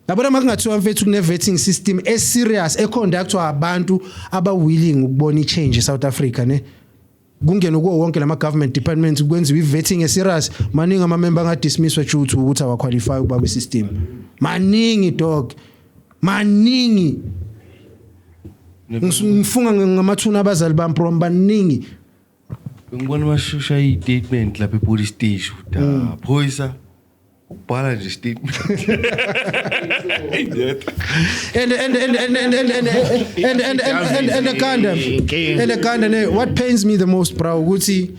yabona. Makungathiwa, mfethu, kune vetting system eserious econductwa abantu aba willing ukubona ichange eSouth Africa, ne kungene kuwo wonke lama government departments, kwenziwa i-vetting eserious, maningi ama member angadismisswa due to ukuthi awaqualify ukuba kwi system. Maningi, dog, maningi. Ngifunga ngamathuna abazali bami, bro, baningi. Ngibona mashusha i-statement lapha e-police station da phoyisa ubhala nje statement. And Ganda and Ganda ne, what pains me the most, bro, ukuthi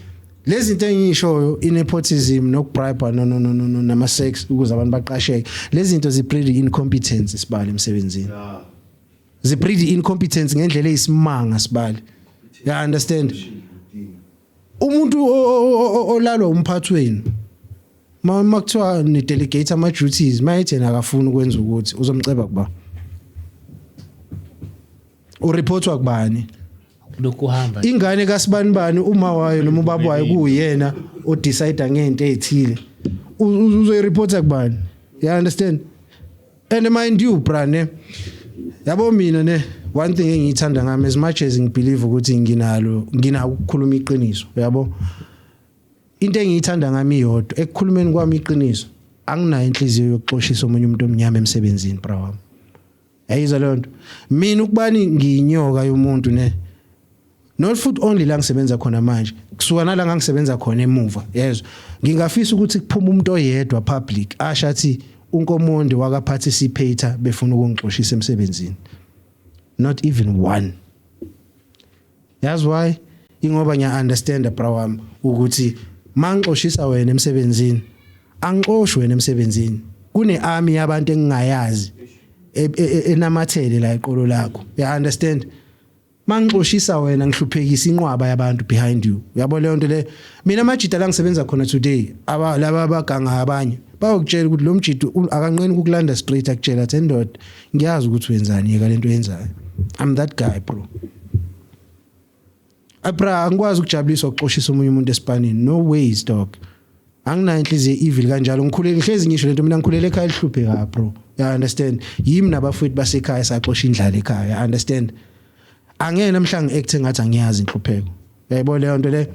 lezi zinto engishoyo, inepotism nokubribe, no no no no no, nama sex ukuze abantu baqasheke, lezi zinto zibreed incompetence sibale emsebenzini, zibreed incompetence ngendlela eyisimanga sibale, you understand. Umuntu olalwa umphathi wenu, ma makuthiwa ni delegate ama duties, mayethi yena akafuni ukwenza, ukuthi uzomceba kuba ureportwa kubani? Lokhu hamba. Ingane kasibani bani, uma wayo noma ubaba wayo kuyena odecide ngento ezithile, uzoyireporta kubani? You understand. And mind you, bra, ne, yabo, mina ne, one thing engiyithanda ngami, as much as ngibelieve ukuthi nginalo, nginako ukukhuluma iqiniso, yabo, into engiyithanda ngami iyodwa: ekukhulumeni kwami iqiniso, anginayo inhliziyo yokuxoshisa omunye umuntu omnyama emsebenzini, bra wami. Yayizwa leyo nto. Mina ukubani ngiyinyoka yomuntu ne, not food only la ngisebenza khona manje, kusuka nala ngangisebenza khona emuva, yezwa. Ngingafisa ukuthi kuphume umuntu oyedwa public asha athi uNkomonde waka participator befuna ukungixoshisa emsebenzini. Not even one. Yazi why? Ingoba ngiya understand, bra wami, ukuthi mangixoshisa wena emsebenzini, angixoshi wena emsebenzini, kune army yabantu engingayazi enamathele la eqolo lakho. You understand? Mangixoshisa wena, ngihluphekisa inqwaba yabantu behind you. Uyabo leyo nto le? Mina amajita la ngisebenza khona today, aba laba abaganga abanye bayokutshela ukuthi lo mjito akanqeni ukukulanda straight, akutshela athi, "Endoda, ngiyazi ukuthi wenzani, yeka lento oyenzayo." I'm that guy, bro. Abra, angikwazi ukujabuliswa ukuxoshisa omunye umuntu esipanini. No ways, dog. Anginayo inhliziyo evil kanjalo. Ngikhulele, ngihlezi ngisho lento, mina ngikhulele ekhaya elihlupheka, bro. You understand? Yimi nabafowethu basekhaya saxosha indlala ekhaya. You understand? Angeke namhla ngi-act ngathi angiyazi inhlupheko. Uyayibona leyo nto le?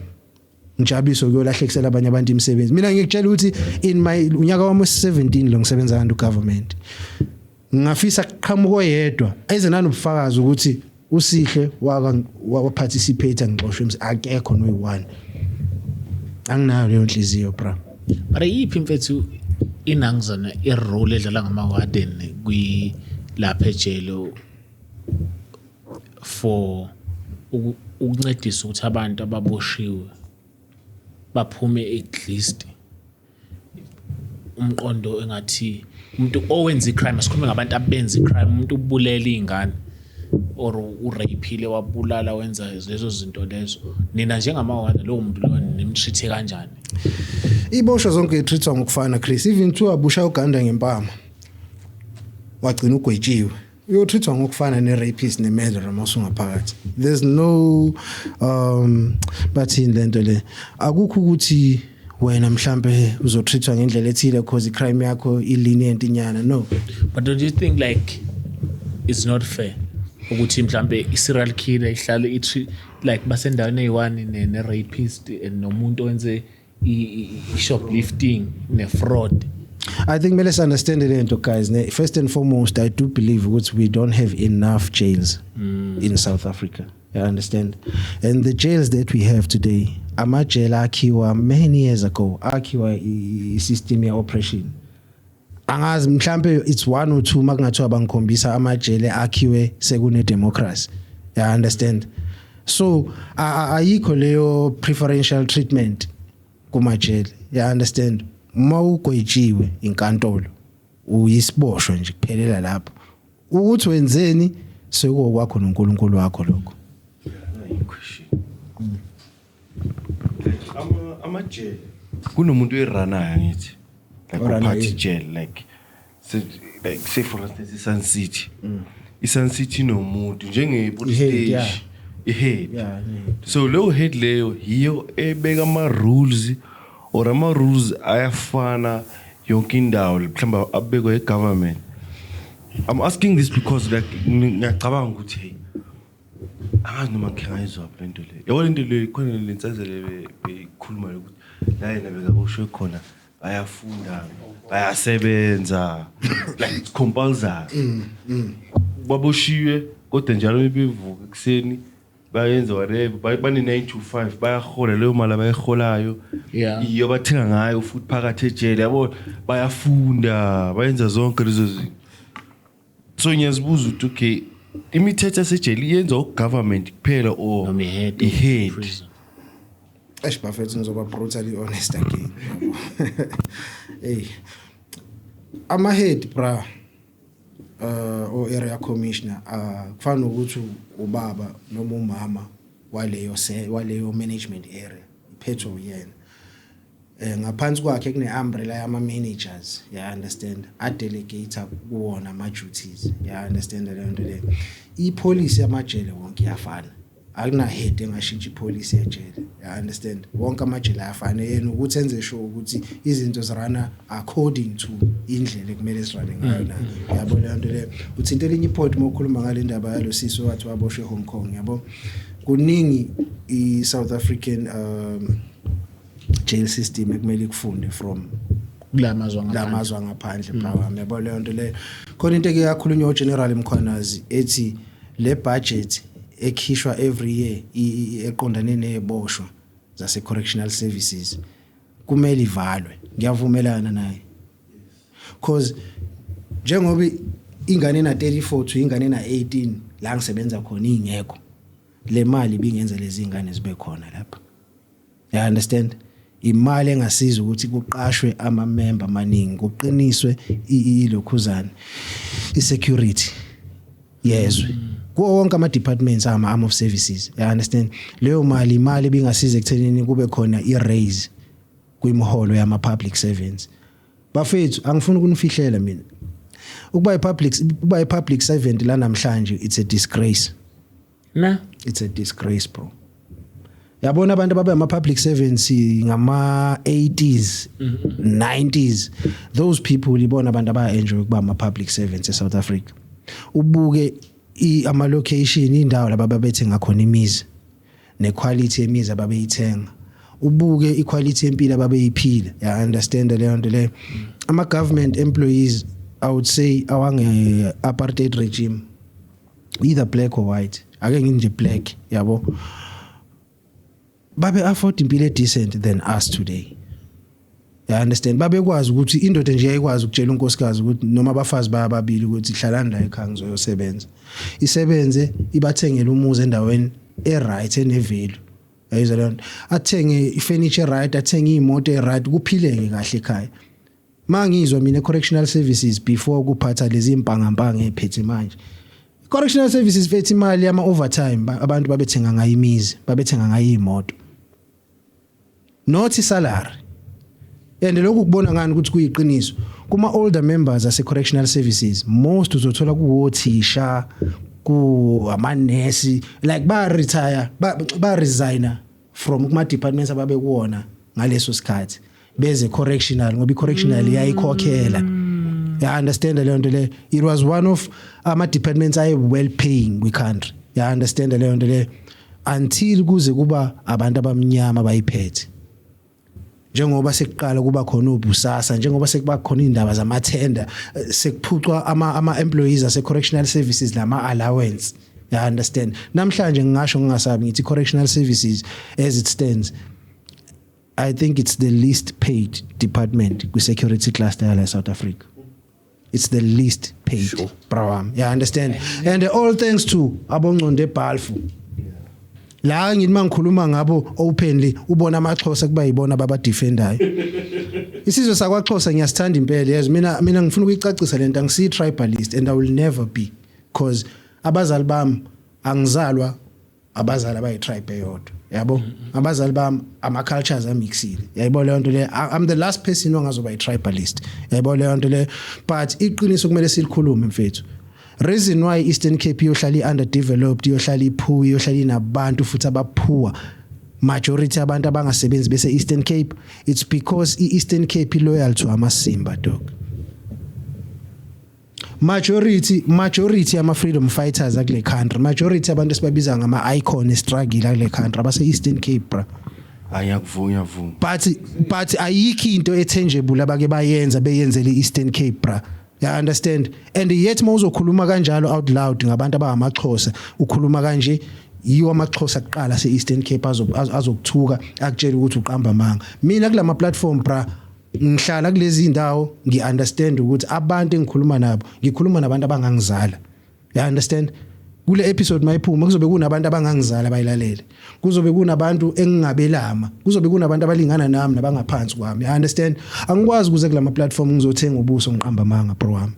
Ngijabuliswa ukuyolahlekisela abanye abantu imisebenzi? Mina ngikutshela ukuthi in my unyaka wami we-17 lo ngisebenza kanti government, ngingafisa kuqhamuka oyedwa eze nanobufakazi ukuthi uSihle waka wa participate ngixoshwe. Akekho noyi-one. Anginayo leyo nhliziyo, bra. But iyiphi, mfethu, inangizana i-role edlala ngama-warden kwi lapha ejele for ukuncedisa ukuthi abantu ababoshiwe baphume, at least umqondo engathi umuntu owenza i-crime, asikhulume ngabantu abenza i-crime, umuntu ubulela iy'ngane or uraphile, wabulala, wenza lezo zinto lezo, nina njengama-warden, lowo muntu loyo nimtreat kanjani? Iboshwa zonke i-treatwa ngokufana, Chris. Even kuthiwa busha uganda ngempama, wagcina ugwetshiwe, uyotreatwa ngokufana ne-rapist ne-murderer mawusungaphakathi. There's no bathini lento le, akukho ukuthi wena mhlambe uzotreatwa ngendlela ethile because i-crime yakho i-lenient inyana, no. But don't you think like it's not fair ukuthi mhlambe i-serial killer ihlale like basendaweni eyi-one ne-rapist and nomuntu owenze i-shoplifting ne-fraud? I think kumele understand lento, guys, ne. First and foremost, I do believe ukuthi we don't have enough jails in South Africa. You understand? And the jails that we have today, amajele akhiwa many years ago, akhiwa i-system ye oppression. Angazi mhlambe it's one or two makungathiwa bangikhombisa amajele akhiwe sekune democracy. You understand? So ayikho leyo preferential treatment kumajele. You understand? Uma ugwetshiwe inkantolo, uyisiboshwa nje, kuphelela lapho. Ukuthi wenzeni sekuwokwakho noNkulunkulu wakho lokho. Question. Like amajele kunomuntu oyiranayo, angithi, like Orana uphathi yini? Jail, like say, like say for instance i-Sun City, i-Sun City inomuntu njenge-police I-head, yeah. station, i-head. Yeah. So leyo head leyo yiyo ebeka ama-rules, or ama-rules ayafana yonke indawo, mhlawumbe abekwe i-government? I'm asking this because like ngiyacabanga ukuthi, hey, angazi noma ngikhe ngayizwa le nto le, yabo, le nto le khona le nsazelo beyikhuluma ukuthi la yena bekaboshwe khona bayafunda, bayasebenza, like it's compulsory, baboshiwe kodwa njalo bevuka ekuseni bayenza whatever, bane 9 to 5, bayahola leyo mali abayiholayo. Iyo bathenga ngayo futhi phakathi ejele, yabo, bayafunda, bayenza zonke lezo zinto. So ngiyazibuza ukuthi, okay, imithetho yasejele iyenza ugovernment kuphela or Noma i-head of i-head? prison. Eish bafethu, ngizoba brutally honest again. Hey. Ama head, bra, o area commissioner, kufana nokuthi ubaba noma umama waleyo se waleyo management area, iphethwe uyena. Ngaphansi kwakhe kune umbrella yama managers, you understand, a delegate kuwona ama duties. You understand leyo nto leyo? I-policy yamajele wonke iyafana. Akuna head engashintsha ipolicy yejele. You understand? Wonke amajele ayafana. Yena ukuthi enze sure ukuthi izinto zirana according to indlela ekumele zirane ngayo na. Yabo leyo nto leyo? Uthinta elinye ipoint uma ukhuluma ngale ndaba yalo sisi wathi waboshwe eHong Kong, yabo. Kuningi i-South African jail system ekumele ikufunde from Kulamazwe angaphandle. Lamazwe angaphandle, bra wami, yabo leyo nto leyo. Khona into eke yakhulunywa uGeneral Mkhwanazi ethi le budget ekhishwa every year eqondane neziboshwa zase correctional services kumele ivalwe. Ngiyavumelana naye, cause njengoba ingane ena 34 to ingane ena 18 la ngisebenza khona ingekho, le mali ibingenza lezi ingane zibe khona lapha, you understand? Imali engasiza ukuthi kuqashwe ama-member amaningi, kuqiniswe ilokhuzana, i-security yezwe kuwo wonke ama-departments ama-arm of services, you understand? Leyo mali, imali ebingasiza ekuthenini kube khona i-raise kwimiholo yama-public servants. Bafethu, angifuni ukunifihlela mina, ukuba i-public servant la namhlanje, it's a disgrace. Na. It's a disgrace, bro. Yabona abantu ababe ama public servants ngama 80s, 90s, those people ibona abantu aba enjoy ukuba ama public servants eSouth Africa. Ubuke ama location, indawo laba babethenga khona imizi, nequality yemizi ababeyithenga, ubuke iquality yempilo ababeyiphila, ya understand leyo nto leyo? Ama government employees, I would say awange apartheid regime, either black or white, ake ngithi nje black, yabo, babe afford impilo decent than us today, you understand? Babekwazi ukuthi indoda nje yayikwazi ukutshela unkosikazi ukuthi, noma abafazi bayababili, ukuthi hlalani la ekhaya, ngizoyosebenza. Isebenze, ibathengele umuzi endaweni e-right, enevalue, yayizwa leyo nto? Athenge ifurniture right, athenge imoto e-right, kuphileke kahle ekhaya. Mangizwa mina, correctional services before kuphatha lezi impangampanga ephethe manje, correctional services fethu, imali yama overtime abantu babethenga ngayo imizi, babethenga ngayo imoto, not salary. And lokhu kubona ngani ukuthi kuyiqiniso? Kuma older members ase correctional services, most uzothola kuwothisha, ku amanesi, like ba retire, ba resigner from kuma departments ababekuwona ngaleso sikhathi, beze correctional, ngoba i correctional iyayikhokhela, you understand leyo nto le? It was one of ama departments aye well paying kwi country, you understand leyo nto le? Until kuze kuba abantu abamnyama bayiphethe, njengoba sekuqala kuba khona ubusasa, njengoba sekuba khona indaba zamathenda, sekuphucwa ama employees ase correctional services lama allowance, you understand? Namhlanje ngingasho ngingasabi ngithi correctional services as it stands, I think it's the least paid department kwi security cluster yala South Africa. It's the least paid, sure. Bra wami, you understand? And all thanks to abongcondo eBalfour la. Ngithi mangikhuluma ngabo openly, ubona amaXhosa kuba yibona baba defendayo isizwe sakwaXhosa. Ngiyasithanda impela, yes. Mina ngifuna ukuyicacisa lento, angisi tribalist and I will never be, because abazali bami, angizalwa abazali abayi tribe eyodwa, yabo? Abazali bami ama cultures amixile, yayibona leyo nto le? I'm the last person ongazoba i tribalist, yayibona leyo nto le? But iqiniso kumele silikhulume, mfethu. Reason why Eastern Cape iyohlala i-underdeveloped, iyohlala ipoor, iyohlala inabantu futhi abapoor, majority abantu abangasebenzi bese Eastern Cape, it's because i-Eastern Cape loyal to amasimba, dog. Majority ama freedom fighters akule country, majority abantu esibabiza ngama icon struggle akule country, abase Eastern Cape, bra. Hayi, ngiyakuvuma, ngiyavuma. But ayikho into etangible abake bayenza, beyenzele iEastern Cape, bra, you understand? And yet mawuzokhuluma kanjalo out loud ngabantu abangamaXhosa, ukhuluma kanje, yiwo amaXhosa kuqala seEastern Cape azokuthuka, akutshela ukuthi uqamba amanga. Mina kulama platform, bra, ngihlala kulezi indawo, ngiunderstand ukuthi abantu engikhuluma nabo, ngikhuluma nabantu abangangizala, you understand? Kule episode mayiphuma, kuzobe kunabantu abangangizala bayilalele, kuzobe kunabantu engingabelama, kuzobe kunabantu abalingana nami nabangaphansi kwami, you understand? Angikwazi ukuze kulama platform ngizothenga ubuso, ngiqamba amanga, bro wami.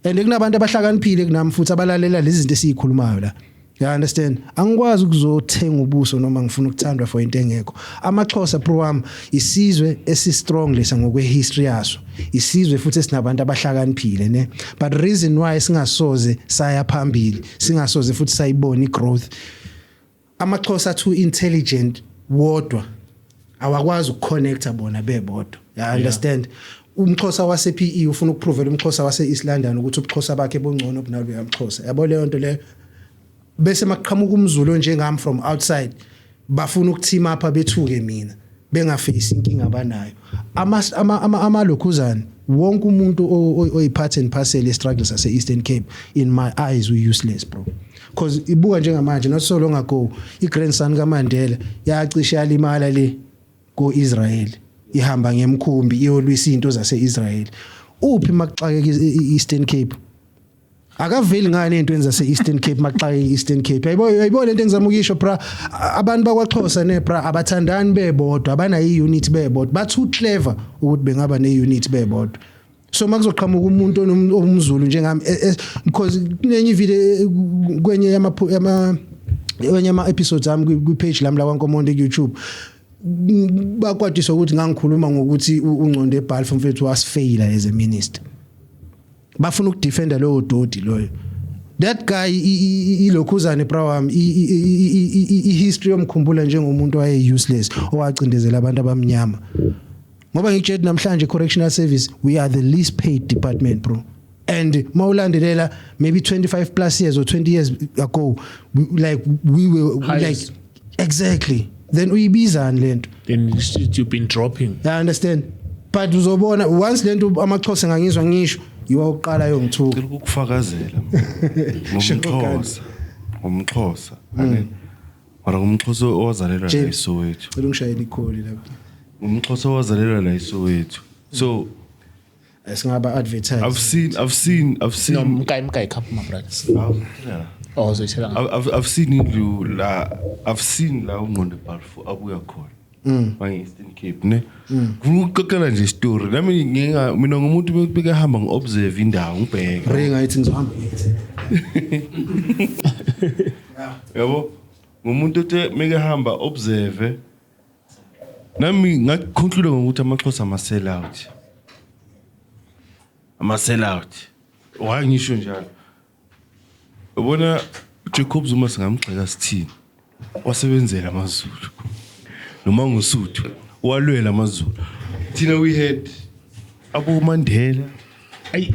And kunabantu abahlakaniphile kunami futhi abalalela lezi zinto esizikhulumayo la, you understand? Angikwazi ukuzothenga ubuso noma ngifuna ukuthandwa for into engekho. AmaXhosa, bro wami, isizwe esi strong lesa ngokwe history yaso, isizwe futhi esinabantu abahlakaniphile, ne? But reason why singasoze saya phambili, singasoze futhi sayibona igrowth, amaXhosa too intelligent wodwa, awakwazi ukuconnecta bona bebodwa, you understand? UmXhosa wase PE ufuna ukuprovela umXhosa wase East London ukuthi ubuXhosa bakhe bungcono kunalo yamXhosa, yabo leyo nto leyo? Bese maqhamuka umZulu njengami from outside, bafuna ukuteam up, bethuke mina. Bengafesi inkinga abanayo. Ama ama amalokhuzana wonke umuntu oyi-part and parcel ye-struggle sase-Eastern Cape, in my eyes we useless, bro. Because ibuka njengamanje, not so long ago i-grandson kaMandela yacishe yalimala le ko-Israel, ihamba ngemkhumbi iyolwisa into zase-Israel. Uphi makuxakeka i-Eastern Cape? Akaveli ngani ey'ntweni zase-Eastern Cape makuxakeka i-Eastern Cape? Yayibo, yayibo lento engizama ukuyisho, bra. Abantu bakwaXhosa ne, bra, abathandani bebodwa, abanayo i-unit bebodwa. Ba too clever ukuthi bengaba ne-unit bebodwa. So makuzoqhamuka umuntu omZulu njengami, because kunenye ivideo, kwenye yama kwenye ama episodes ami kwi page lami la kwaNkomonde ku YouTube, bakwadiswa ukuthi ngangikhuluma ngokuthi uNgcondo eBalfour, mfethu, wasifaila as a minister. Bafuna ukudefenda lowo dodi loyo, that guy. Ilokhuzane, bra wami, i-history yomkhumbula njengomuntu waye useless owacindezela abantu abamnyama, ngoba ngikutshela namhlanje, correctional service, we are the least paid department, bro. And mawulandelela maybe 25 plus years or 20 years ago, like we were Highest. Like exactly, then uyibizani lento? Then you've been dropping. I understand, but uzobona once lento amaXhosa ngangizwa ngisho iwa uqala yongithuka. Ngicela ukukufakazela ngomXhosa ane mara ngumXhosa owazalelwa la James. eSoweto. Cela ungishayele ikholi lapha. NgumXhosa owazalelwa la eSoweto, so Singaba advertise. I've seen No, mkai mkai cup, my brother. Yeah. Oh, so it's I've seen indlu la, I've seen la uNgqondo Balfour abuya khona bange Eastern Cape ne. Ngifuna ukuxoxela nje story nami. Nginga mina ngumuntu bekahamba ngiobserve indawo, ngibheke. Ringa ithi ngizohamba ngithi. Yabo, ngumuntu othe mekahamba observe, nami ngaconclude ngokuthi amaXhosa ama sell out, ama sell out. Why ngisho njalo? Ubona uJacob Zuma, singamgxeka sithini, wasebenzela amaZulu noma ngusuthu, walwela amaZulu. Thina we had abo Mandela,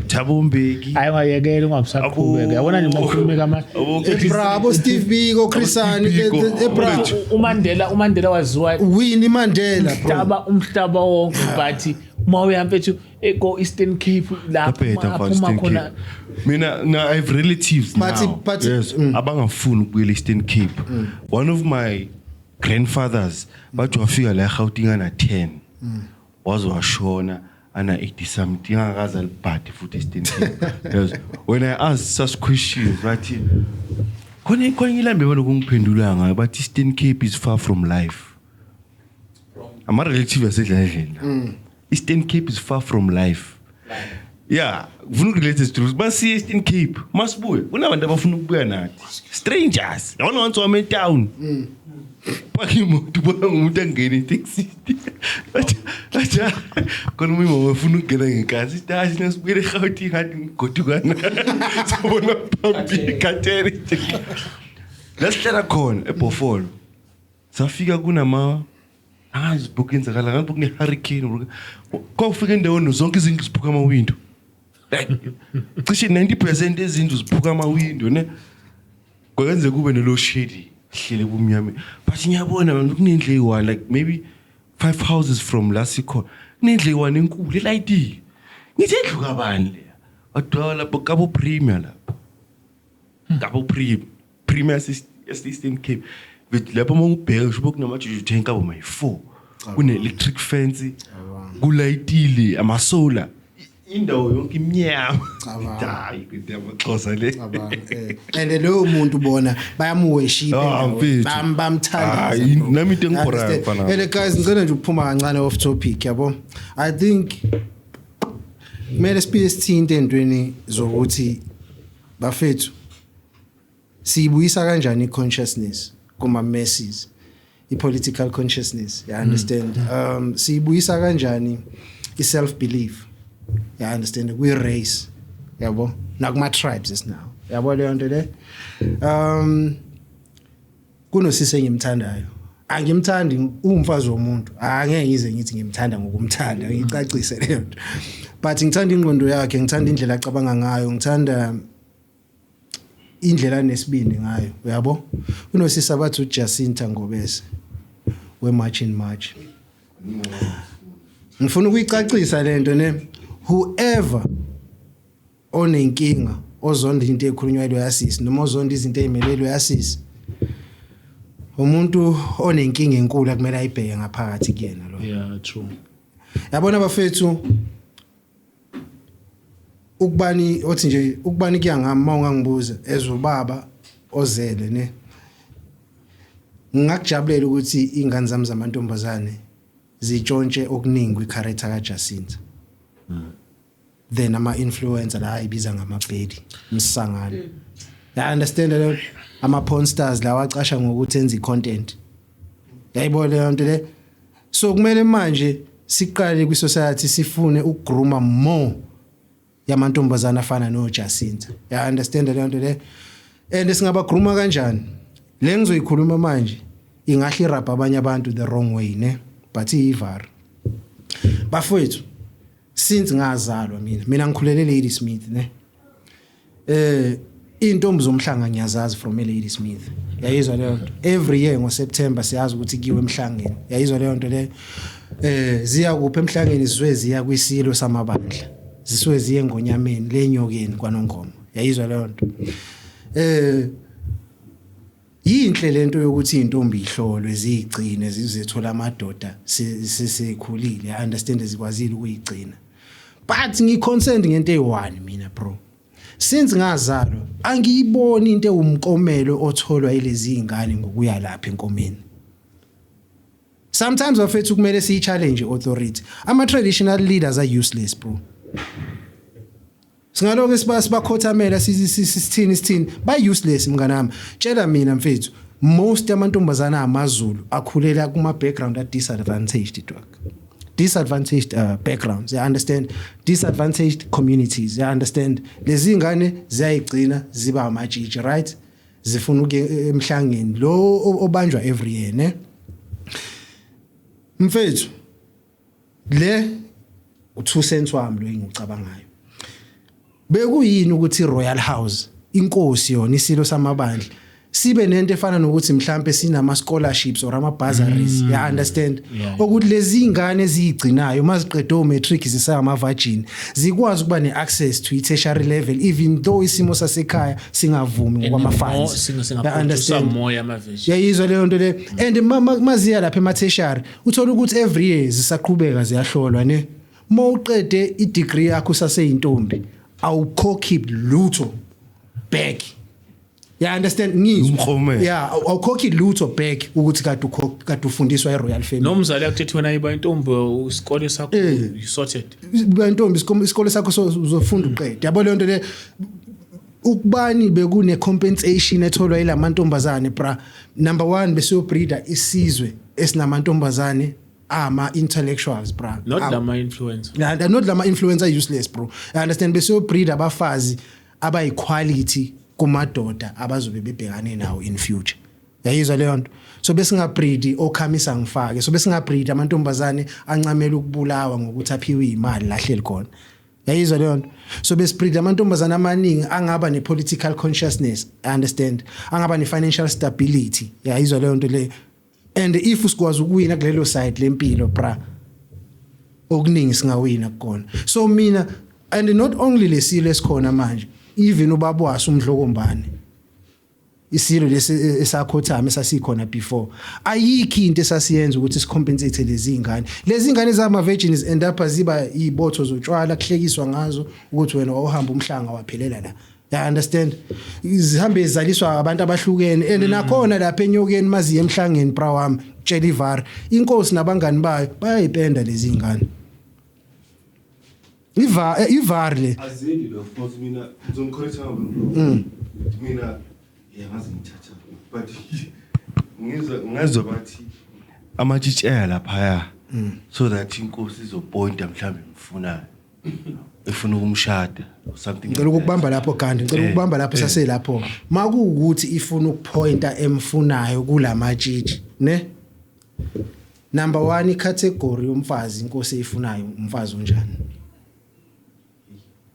Thabo Mbeki. Hayi, ungayekela, ungabusaqhubeka. Yabona nje uma ukhulume kama Bravo Steve Biko, Chris Hani, Biko. Bra. uMandela waziwa Winnie Mandela, bro. umhlaba wonke, but uma uya, mfethu, eko Eastern Cape lapho Yabheda, mfana, aphuma Eastern khona. Cape. Mina na I have relatives now. Yes, abangafuni ukubuyela Eastern Cape. One of my grandfathers bathi wafika la eGauteng ana 10. Waze washona ana 80 something, angakaze alibhade futhi Eastern Cape. Yes. When I asked such questions, bathi khona ilambe balokungiphendula ngayo, bathi Eastern Cape is far from life. Ama relative asedladleni. Eastern Cape is far from life. Yeah, ngifuna ukurelate stories. Basiye Eastern Cape, masibuye. Kunabantu abafuna ukubuya nathi. Strangers. Yabona once wame town. Park imoto, ubona ngumuntu angena etekisini. Bathi bathi khona umama ufuna ukungena ngenkathi. Sithi hayi, nasibuyele eGauteng ngathi ngigodukana. Sabona phambili katere. Lasihlala khona eBhofolo. Safika kunama angazi bokuyenzakala ngathi kune hurricane. Kwafika endaweni zonke izindlu ziphuka ama-window. Like cishe 90% ezindlu ziphuka ama-window ne. Kwenzeka kube ne-load shedding, hlele bumnyama. But ngiyabona man kunendlu eyi-one, like maybe five houses from la sikhona. Kunendlu eyi-one enkulu elayitile. Ngithi endlu kabani leya? Badwa lapho kabo Premier lapho. Kabo Premier. Premier Eastern Cape. But lapho uma ngibheka kusho kunama-jojo tank abo my-4. Kune-electric fence, kulayitile, ama-solar. Indawo yonke imnyama. Cabanga. Hayi, kude amaXhosa le. Cabanga, and loyo muntu bona bayamuworship. Ah, mfethu. Bamthanda. Hayi, nami into engibhorayo, mfana. And guys, ngicela nje ukuphuma kancane off topic, yabo. I think kumele siphile sithinte entweni zokuthi, bafethu, siyibuyisa kanjani i-consciousness kuma masses, i-political consciousness, you understand? Siyibuyisa kanjani i-self belief, you understand, kwi race, yabo, nakuma tribes esinawo, yabo, leyo nto le. Kunosisi engimthandayo, angimthandi, umfazi womuntu, angeke ngize ngithi ngimthanda ngokumthanda, ngicacise leyo nto, but ngithanda ingqondo yakhe, ngithanda indlela acabanga ngayo, ngithanda indlela anesibindi ngayo, uyabo. Unosisi abathi uJacinta Ngobese we March in March. Ngifuna ukuyicacisa lento ne. Whoever onenkinga, ozonda into ekhulunywa yasisi noma ozonda izinto ezimelelwe yasisi, umuntu onenkinga enkulu akumele ayibheke ngaphakathi kuyena lo. Yeah, true. Yabona bafethu, ukubani othi nje ukubani kuya ngami, mawungangibuza as ubaba ozele ne, ngingakujabulela ukuthi ingane zami zamantombazane zitshontshe okuningi kwi-character kaJacinta then ama-influencer la ayibiza ngamabhedi msangano. Ya understand leyo, ama porn stars lawa acasha ngokuthi enza i-content, yayibona leyo nto le. So kumele manje siqale kwi-society sifune ukugrooma more yamantombazana afana noJacinta, ya understand leyo nto le. And singabagrooma kanjani? Le ngizoyikhuluma manje ingahle irabha abanye abantu the wrong way ne, but iyivar bafowethu. Since ngazalwa mina ngikhulele Ladysmith ne, intombi zomhlanga ngiyazazi from eLadysmith, yayizwa leyo nto. Every year ngoSeptember siyazi ukuthi kuyiwe emhlangeni, yayizwa leyo nto leyo. Ziya kuphi emhlangeni? Zisuke ziya kwisilo samabandla, zisuke ziye ngonyameni lenyokeni kwanongoma, yayizwa leyo nto. Yinhle lento yokuthi intombi ihlolwe, ziyigcine zizethola amadoda sesekhulile, understand, zikwazile ukuyigcina, but ngiconcerned ngento eyi-one mina bro. Since ngazalwa angiyiboni into ewumkomelo otholwa yilezi ingane ngokuya lapha enkomeni. Sometimes bafethu kumele siyi-challenge authority. Ama-traditional leaders are useless bro. Singalokho sibakhothamela, sithini sithini, ba useless mnganami. Tshela mina mfethu, most amantombazana amaZulu akhulela kuma background a disadvantaged dog, disadvantaged backgrounds, you understand, disadvantaged communities, you understand. Lezi ngane ziyayigcina ziba amatshitshi, right? Zifuna ukuye emhlangeni lo obanjwa every year ne. Mfethu, le u2 cents wami lo engicabangayo, bekuyini ukuthi iRoyal House, inkosi yona, isilo samabandla, sibe nento efana nokuthi mhlambe sinama scholarships or ama bursaries, you understand, ukuthi lezi ingane ezigcinayo maziqede o matric zisama virgin zikwazi ukuba ne access to i tertiary level even though isimo sasekhaya singavumi ngokwama funds. You understand? More yama-virgin. Yayizwa leyo nto le. And maziya lapha ema-tertiary uthola ukuthi every year zisaqhubeka ziyahlolwa ne. Ma uqede i-degree yakho usaseyintombi, awukhokhi lutho back, ya understand? Ngizwa. Umklomelo. Yeah, awukhokhi lutho back ukuthi kade ukhokhi, kade ufundiswa i-royal family. Nomzali yakuthethe wena iba intombi, isikole sakho you sorted. Bentombi, isikole sakho uzofunda uqede, yabo leyo nto le. Ukubani bekune compensation etholwa yilamantombazane bra, number 1 besiyobreeda isizwe esinamantombazane ama intellectuals bra. Not lama influencer. Yeah, not lama influencer useless bro, I understand. Besiyobreed abafazi abayiquality kumadoda abazobe bebhekane nawo in future, yayizwa leyo nto. So besingabreed okhamisa ngifake, so besingabreed amantombazane ancamela ukubulawa ngokuthi aphiwe imali lahleli khona, yayizwa leyo nto. So besibreed amantombazane amaningi angaba ne-political consciousness, understand, angaba ne-financial stability, yayizwa leyo nto leyo. And if usikwazi ukuwina kulelo side lempilo bra, okuningi singawina kukona. So mina, and not only lesilo esikhona manje, even ubaba waso uMdlokombane, isilo lesi esakhothama esasikhona before, ayikho into esasiyenza ukuthi sicompensate lezi ingane. Lezi ingane zama virgins end up ziba izibotho zotshwala, kuhlekiswa ngazo ukuthi wena wawuhamba umhlanga waphelela la, ya understand. Zihambe zizaliswa abantu abahlukene and nakhona lapha enyokeni maziye emhlangeni bra wami, tshela ivar inkosi nabangani bayo bayayipenda lezi ingane, ivar le. Azeli lo, because mina ngizomcorrecta ngabe mina yeah ngaze ngithatha, but ngizwa ngazwa bathi amatshitshi aya laphaya so that inkosi izopointa mhlawumbe imfunayo, efuna ukumshada or something. Ngicela ukukubamba lapho Gandhi, ngicela ukubamba lapho saselapho. Makuwukuthi ifuna ukupointa emfunayo kulamatshitshi ne, number 1, icategory yomfazi inkosi eyifunayo, umfazi onjani?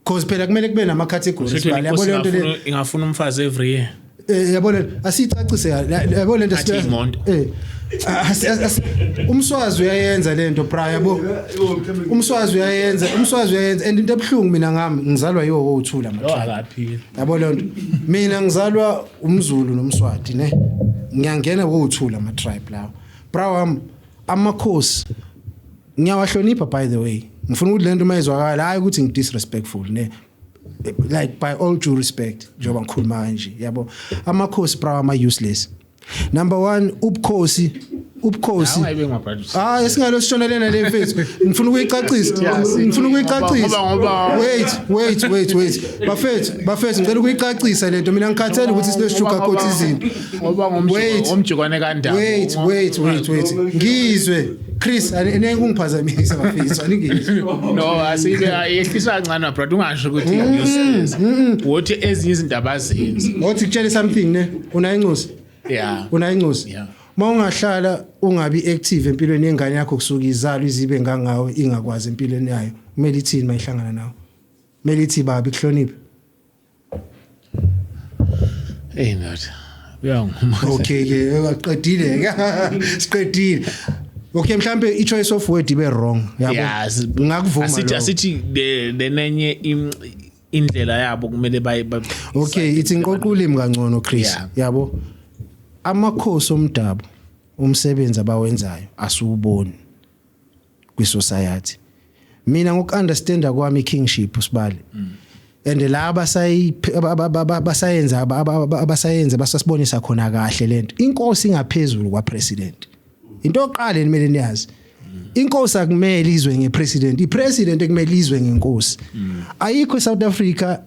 Cause phela kumele kube nama categories. Kusho Bale, yabo leyo nto le. Ingafuna umfazi every year. Yabo le, asicacise yabo lento. Athi imoto. Umswazi uyayenza lento, bra, yabo. Umswazi uyayenza, umswazi uyayenza, and into ebuhlungu mina ngami, ngizalwa yiwo wothula Lo ama akaphili. Yabo leyo nto, mina ngizalwa umZulu nomSwati ne, ngiyangena kothula ama tribe lawo, bra wami. Amakhosi ngiyawahlonipha, by the way. Ngifuna ukuthi lento mayizwakala, hayi ukuthi ngidisrespectful ne, like by all due respect, njengoba ngikhuluma kanje, yabo. Amakhosi, bra, ama useless. Number 1, ubukhosi, ubukhosi. Hayi, my Hayi, singalo sishonelena le, mfethu. Ngifuna ukuyicacisa, ngifuna ukuyicacisa. Ngoba Wait, wait, wait, wait, bafethu, bafethu, ngicela ukuyicacisa lento. Mina ngikhathele ukuthi sile sugarcoat izinto. Ngoba Wait. ngomjikwane kandaba. Wait, wait, wait, wait, ngizwe Chris, aneke ungiphazamisa, bafethu, aningizwe. No, asibe yehlisa kancane, bro, ungasho ukuthi useless, wothi ezinye izinto abazenzi. Ngothi kutshele something ne, unayincosi? Unayincosi? Yeah. Mawungahlala ungabi active empilweni yengane yakho kusuka izalo izibe ngangawe, ingakwazi empilweni yayo, kumele ithini mayihlangana nawe? Kumele ithi baba ikuhloniphe? Hey ndoda, uyanguma. Okay ke, aqedile ke, siqedile. Okay, mhlambe i choice of word ibe wrong, yabo. Ngakuvuma Asithi lokho. asithi lenenye indlela yabo kumele baye Okay, ithi ngiqoqa ulimi kangcono, Chris. Yabo, amakhosi omdabu, umsebenzi abawenzayo asuwuboni kwisociety. Mina ngokunderstanda kwami kingship usibali and la abasayenza abasayenza basasibonisa khona kahle lento, inkosi ingaphezulu kwa president. Into yokuqala ekumele niyazi, inkosi akumele izwe ngepresident, ipresident ekumele izwe ngenkosi. Ayikho eSouth Africa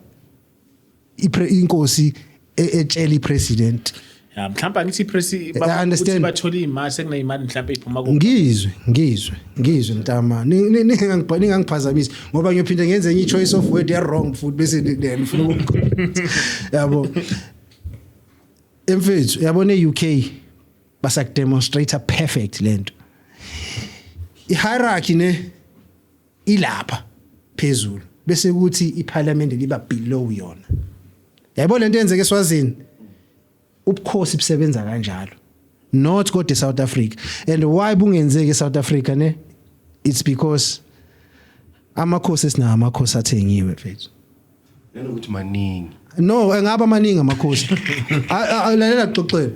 inkosi etshela ipresident. Ya, mhlawumbe angithi presi I understand. Bathola imali, sekuneyimali mhlawumbe iphuma ku Ngizwe, ngizwe, ngizwe ntama. Ningangiphazamisi ngoba ngiyophinde ngenze enye choice of word e wrong futhi, bese nifuna ukucorrect, yabo. Emfethu, yabona, eUK basakudemonstrate perfect lento. I-hierarchy ne ilapha phezulu, bese kuthi iparliament liba below yona, yayibona lento yenzeke eSwazini. Ubukhosi busebenza kanjalo, not kodwa eSouth Africa. And why bungenzeki eSouth Africa ne? It's because amakhosi esinawo, amakhosi athengiwe, mfethu. Nanokuthi maningi. No, engaba amaningi amakhosi. Lalela, xoxela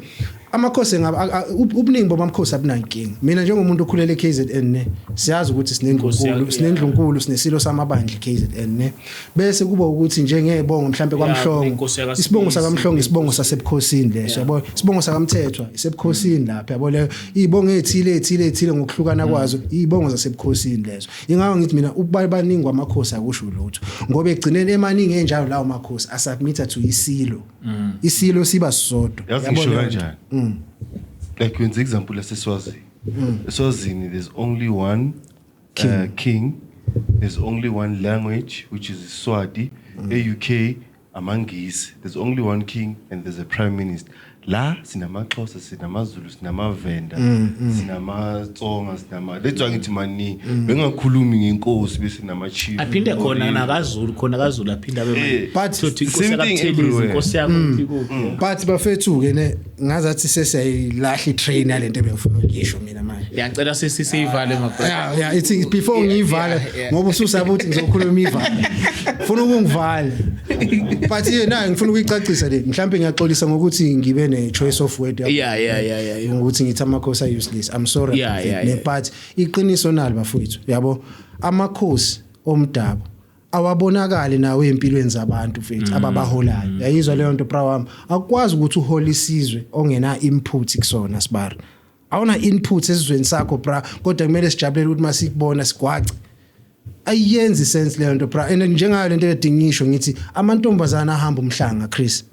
amakhosi engaba ubuningi bamakhosi abunankinga. Mina njengomuntu okhulele eKZN ne, siyazi ukuthi sinendlunkulu, sinendlunkulu, sinesilo samabandla eKZN ne, bese kuba ukuthi njengezibongo mhlambe kwaMhlongo, Nenkosi yakaSibisi, isibongo sakaMhlongo, isibongo sasebukhosini leso, yabo. Isibongo sakaMthethwa isebukhosini lapha, yabo. Leyo izibongo ezithile ezithile ezithile ngokuhlukana kwazo, izibongo zasebukhosini lezo. Ingakho ngithi mina ukuba baningi kwamakhosi akusho lutho, ngoba ekugcineni emaningi enjalo lawo makhosi asubmit to isilo, isilo siba sisodwa. Yazi, Yabo ngisho leyo nto. kanjani, like wenza example yaseswazini. Eswazini there's only one king, king. There's only one language, which is Swati. E-UK amangisi, there's only one king and there's a prime minister. La sinamaXhosa, sinamaZulu, sinamaVenda, sinamaTsonga, sinama, that's why ngithi maningi. Bengakhulumi ngenkosi bese nama-chief. Aphinde khona nakaZulu, khona kaZulu aphinde abe But Sothi inkosi same thing yakaButhelezi, everywhere. inkosi yakuphi kuphi. But bafethu ke ne, ngazathi sesiyayilahla itrain yalento ebengifuna ukuyisho mina manje. Ngiyacela sesiyivale, my brother. Yeah, ithi before ngiyivala, ngoba ususaba ukuthi ngizokhuluma ivala, ufuna ukungivala, but yeah, ngifuna ukuyicacisa le. Mhlawumbe ngiyaxolisa ngokuthi ngibe ne choice of word, yabo. Ngokuthi ngithi amakhosi are useless, I'm sorry about that, ne, but iqiniso nalo, bafowethu, yabo, amakhosi omdabu awabonakali nawe empilweni zabantu, mfethu, ababaholayo. Yayizwa leyo nto, bra wami? Akukwazi ukuthi uhole isizwe ongena input kusona, sibari. Awuna input esizweni sakho, bra, kodwa kumele sijabulele ukuthi masikubona sigwace. Ayiyenzi sense leyo nto, bra. And njengayo lento edingisho, ngithi amantombazana ahamba umhlanga, Chris,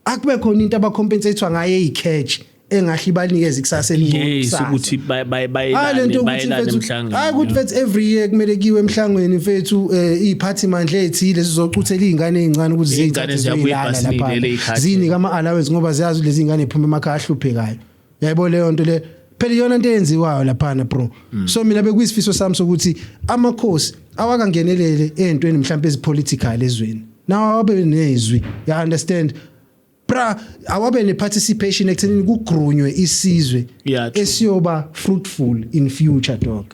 akube khona into abacompensatwa ngayo eyicash engahle ibanikeze ikusasa elingcono Yes. kusasa. Ukuthi Hayi lento bayelane ukuthi bayelane mfethu, emhlangeni. hayi ukuthi mfethu every year kumele kuyiwe emhlangweni, mfethu, iziphathi mandla ezithile sizocuthela izingane ezincane ukuthi Iy'ngane ziyithathe ziyabuya ziyoyilala ebhasini lapha, lele iy'khathi. zinika ama-allowance ngoba ziyazi lezi ngane ziphuma emakhaya ahluphekayo. Uyayibona leyo nto le? Phela iyona into eyenziwayo laphana, bro. So mina bekuyisifiso sami sokuthi amakhosi awakangenelele ey'ntweni mhlawumbe ezipolitical ezweni, nawo abe nezwi, ya understand, Bra, awabe ne-participation ekuthenini kugrunywe isizwe Yeah, true. esiyoba fruitful in future, dog.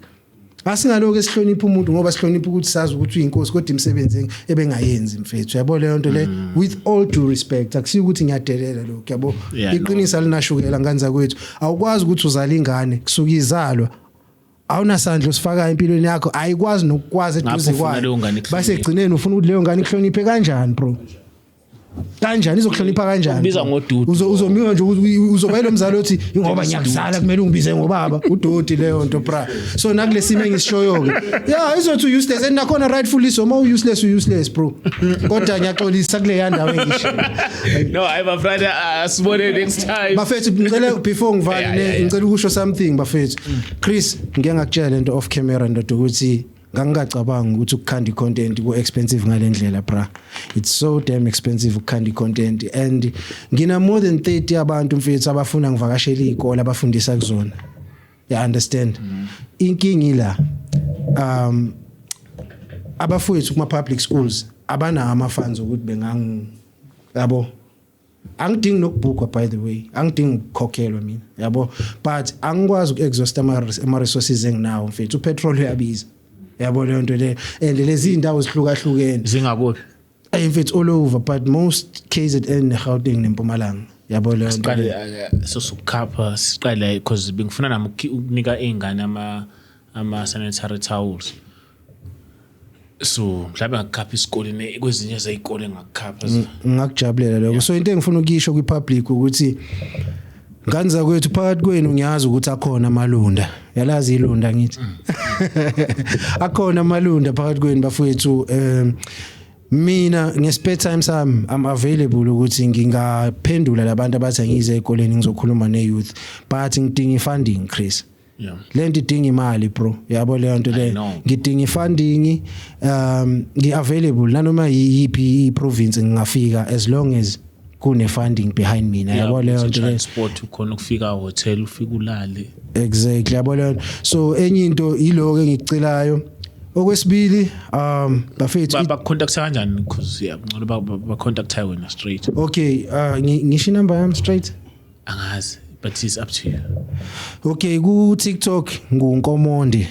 Asingalokho esihlonipha umuntu ngoba sihlonipha ukuthi sazi ukuthi uyinkosi, kodwa imisebenzi ebengayenzi, mfethu, yabo leyo nto le. With all due respect, akusiyo ukuthi ngiyadelela lokho, yabo. Yeah, no. Iqiniso alinashukela, nganza kwethu. Awukwazi ukuthi uzala ingane, kusuka izalwa awunasandla osifakayo empilweni yakho, ayikwazi nokukwazi Ngapho eduze ufuna kwayo. leyo ngane ikuhloniphe. Base egcineni ufuna ukuthi leyo ngane ikuhloniphe kanjani, bro? Kanjani izokuhlonipha kanjani? Ukubiza ngodudu. Uzomiwa nje uzoba lo mzali othi ingoba ngiyakuzala kumele ungibize ngobaba, udoti leyo nto, bra. So nakulesimo engisishoyo ke, yeah, izothi useless, and nakhona rightfully so. Ma useless, useless, bro, kodwa ngiyaxolisa kule yandawo engisho. No, hayi my brother, asibone next time. Bafethu, ngicela before ngivale, Yeah. ngicela ukusho something, bafethu. Chris, ngike ngakutshela lento off camera, ndoda, ukuthi ngangingacabanga ukuthi ukukhanda content ku expensive ngalendlela, bra. It's so damn expensive ukukhanda content, and ngina more than 30 abantu, mfethu, abafuna ngivakashele izikole abafundisa kuzona, you understand? Inkingi ila, abafowethu kuma public schools abanawo ama funds ukuthi bengang, yabo. Angidingi nokubhukwa, by the way, angidingi ukukhokhelwa mina, yabo, but angikwazi uku-exhaust ama resources enginawo, mfethu. Upetrol uyabiza, yabo leyo nto le, and lezi indawo zihlukahlukene. Zingakuphi? Ay mfethu, all over, but most KZN neGauteng neMpumalanga, yabo leyo nto Siqale le. Sosukukhapha siqale, because bengifuna nami ukunika izingane ama sanitary towels, so mhlawumbe ngakukhapha esikoleni, kwezinye zeyikole ngakukhapha. Ngingakujabulela lokho. So into engifuna ukuyisho kwi-public ukuthi, ngane zakwethu, phakathi kwenu ngiyazi ukuthi akhona amalunda, yalazi ilunda, ngithi akhona amalunda phakathi kwenu, bafowethu. Mina nge-spare time sami I'm available ukuthi ngingaphendula labantu abathi angize ezikoleni ngizokhuluma ne-youth, but ngidinga i-funding, Chris. Lento idinga imali, bro, yabo leyo nto le. Know. Ngidinga i-funding. Ngi-available nanoma yiphi i-province ngingafika, as long as kune funding behind mina, yabo leyo nto le. Transport, ukhona ukufika hotel, ufika ulale. Exactly, yabo leyo. So enye into yiloko engikucelayo. Okwesibili, bafethu, Bakucontacta kanjani? Because yeah, ngcono bacontacta wena straight. Okay, ngisho inamba yami straight. Angazi, but it's up to you. Okay, ku TikTok nguNkomonde.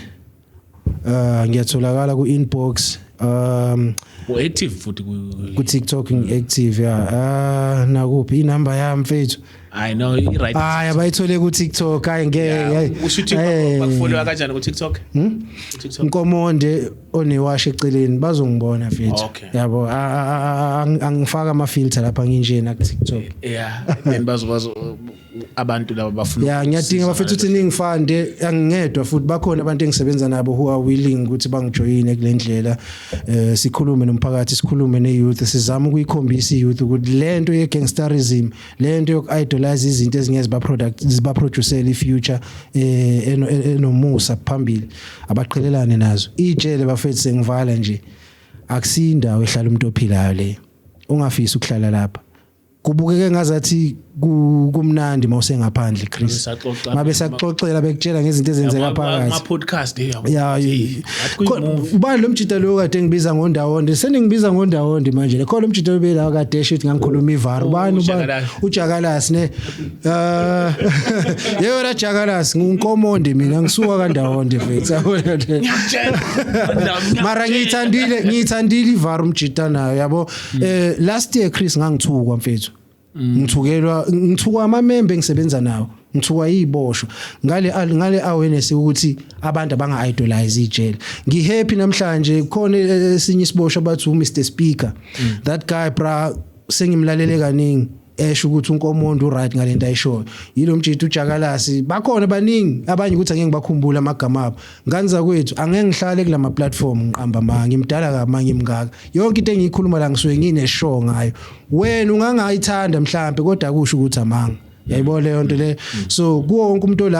Ngiyatholakala ku inbox. U-active futhi ku Ku TikTok ngi-active, yeah. Nakuphi inamba yami, mfethu? I know, i-right. Hayi, abayithole ku TikTok, hayi ngeke. Usho ukuthi bakufollowa kanjani ku TikTok? Ku TikTok. Nkomonde onewashi eceleni, bazongibona, mfethu. Yabo, angifaka ama filter lapha nginjena ku TikTok. Yeah, then bazo abantu laba bafuna Ya, ngiyadinga, bafethu, ukuthi ningifande. Angingedwa futhi, bakhona abantu engisebenza nabo who are willing ukuthi bangijoyine kule ndlela. Sikhulume nomphakathi, sikhulume ne-youth, sizama ukuyikhombisa i-youth ukuthi lento ye-gangsterism, lento yoku-idolize izinto ezingeke ziba-product zibaproducele i-future enomusa phambili, abaqhelelane nazo. Ijele, bafethu, sengivala nje, akusindawo ehlala umuntu ophilayo le. Ungafisi ukuhlala lapha. Kubukeke ngazathi kumnandi mawusengaphandle, Chris. Besaxoxa- Mabe sakuxoxela, bekutshela ngezinto ezenzeka phakathi. Ama podcast, yabo. Ya. Ngathi kuyi-movie. Ubani lo mjita lo kade ngibiza ngondawonde? Seningibiza ngondawonde manje. Khona lo mjita obela kade esho ukuthi ngangikhuluma ivaro, ubani, ubani? uJakalasi. Ujakalasi ne, yebo la Jakalasi. NguNkomonde mina, ngisuka kandawonde, mfethu, yabona nje. Mara ngiyithandile ivaro umjita nayo, yabo. Last year, Chris, ngangithukwa, mfethu. Ngithukelwa, ngithukwa amamembe engisebenza nawo, ngithukwa yiboshwa ngale awareness ukuthi abantu abanga idolize ijele. Ngihappy namhlanje khona esinye isiboshwa bathi u Mr Speaker. That guy, bra, sengimlalele kaningi esho ukuthi uNkomondo uright ngalento ayishoyo. Yilo mjita uJakalasi, bakhona baningi abanye ukuthi angeke ngibakhumbule amagama abo. Ngane zakwethu, angeke ngihlale kulama platform ngiqamba manga. Ngimdala kamanye mngaka. Yonke into engiyikhuluma la ngisuke ngine show ngayo. Wena ungangayithanda mhlambe, kodwa akusho ukuthi amanga, yayibona leyo nto le. So kuwo wonke umuntu ola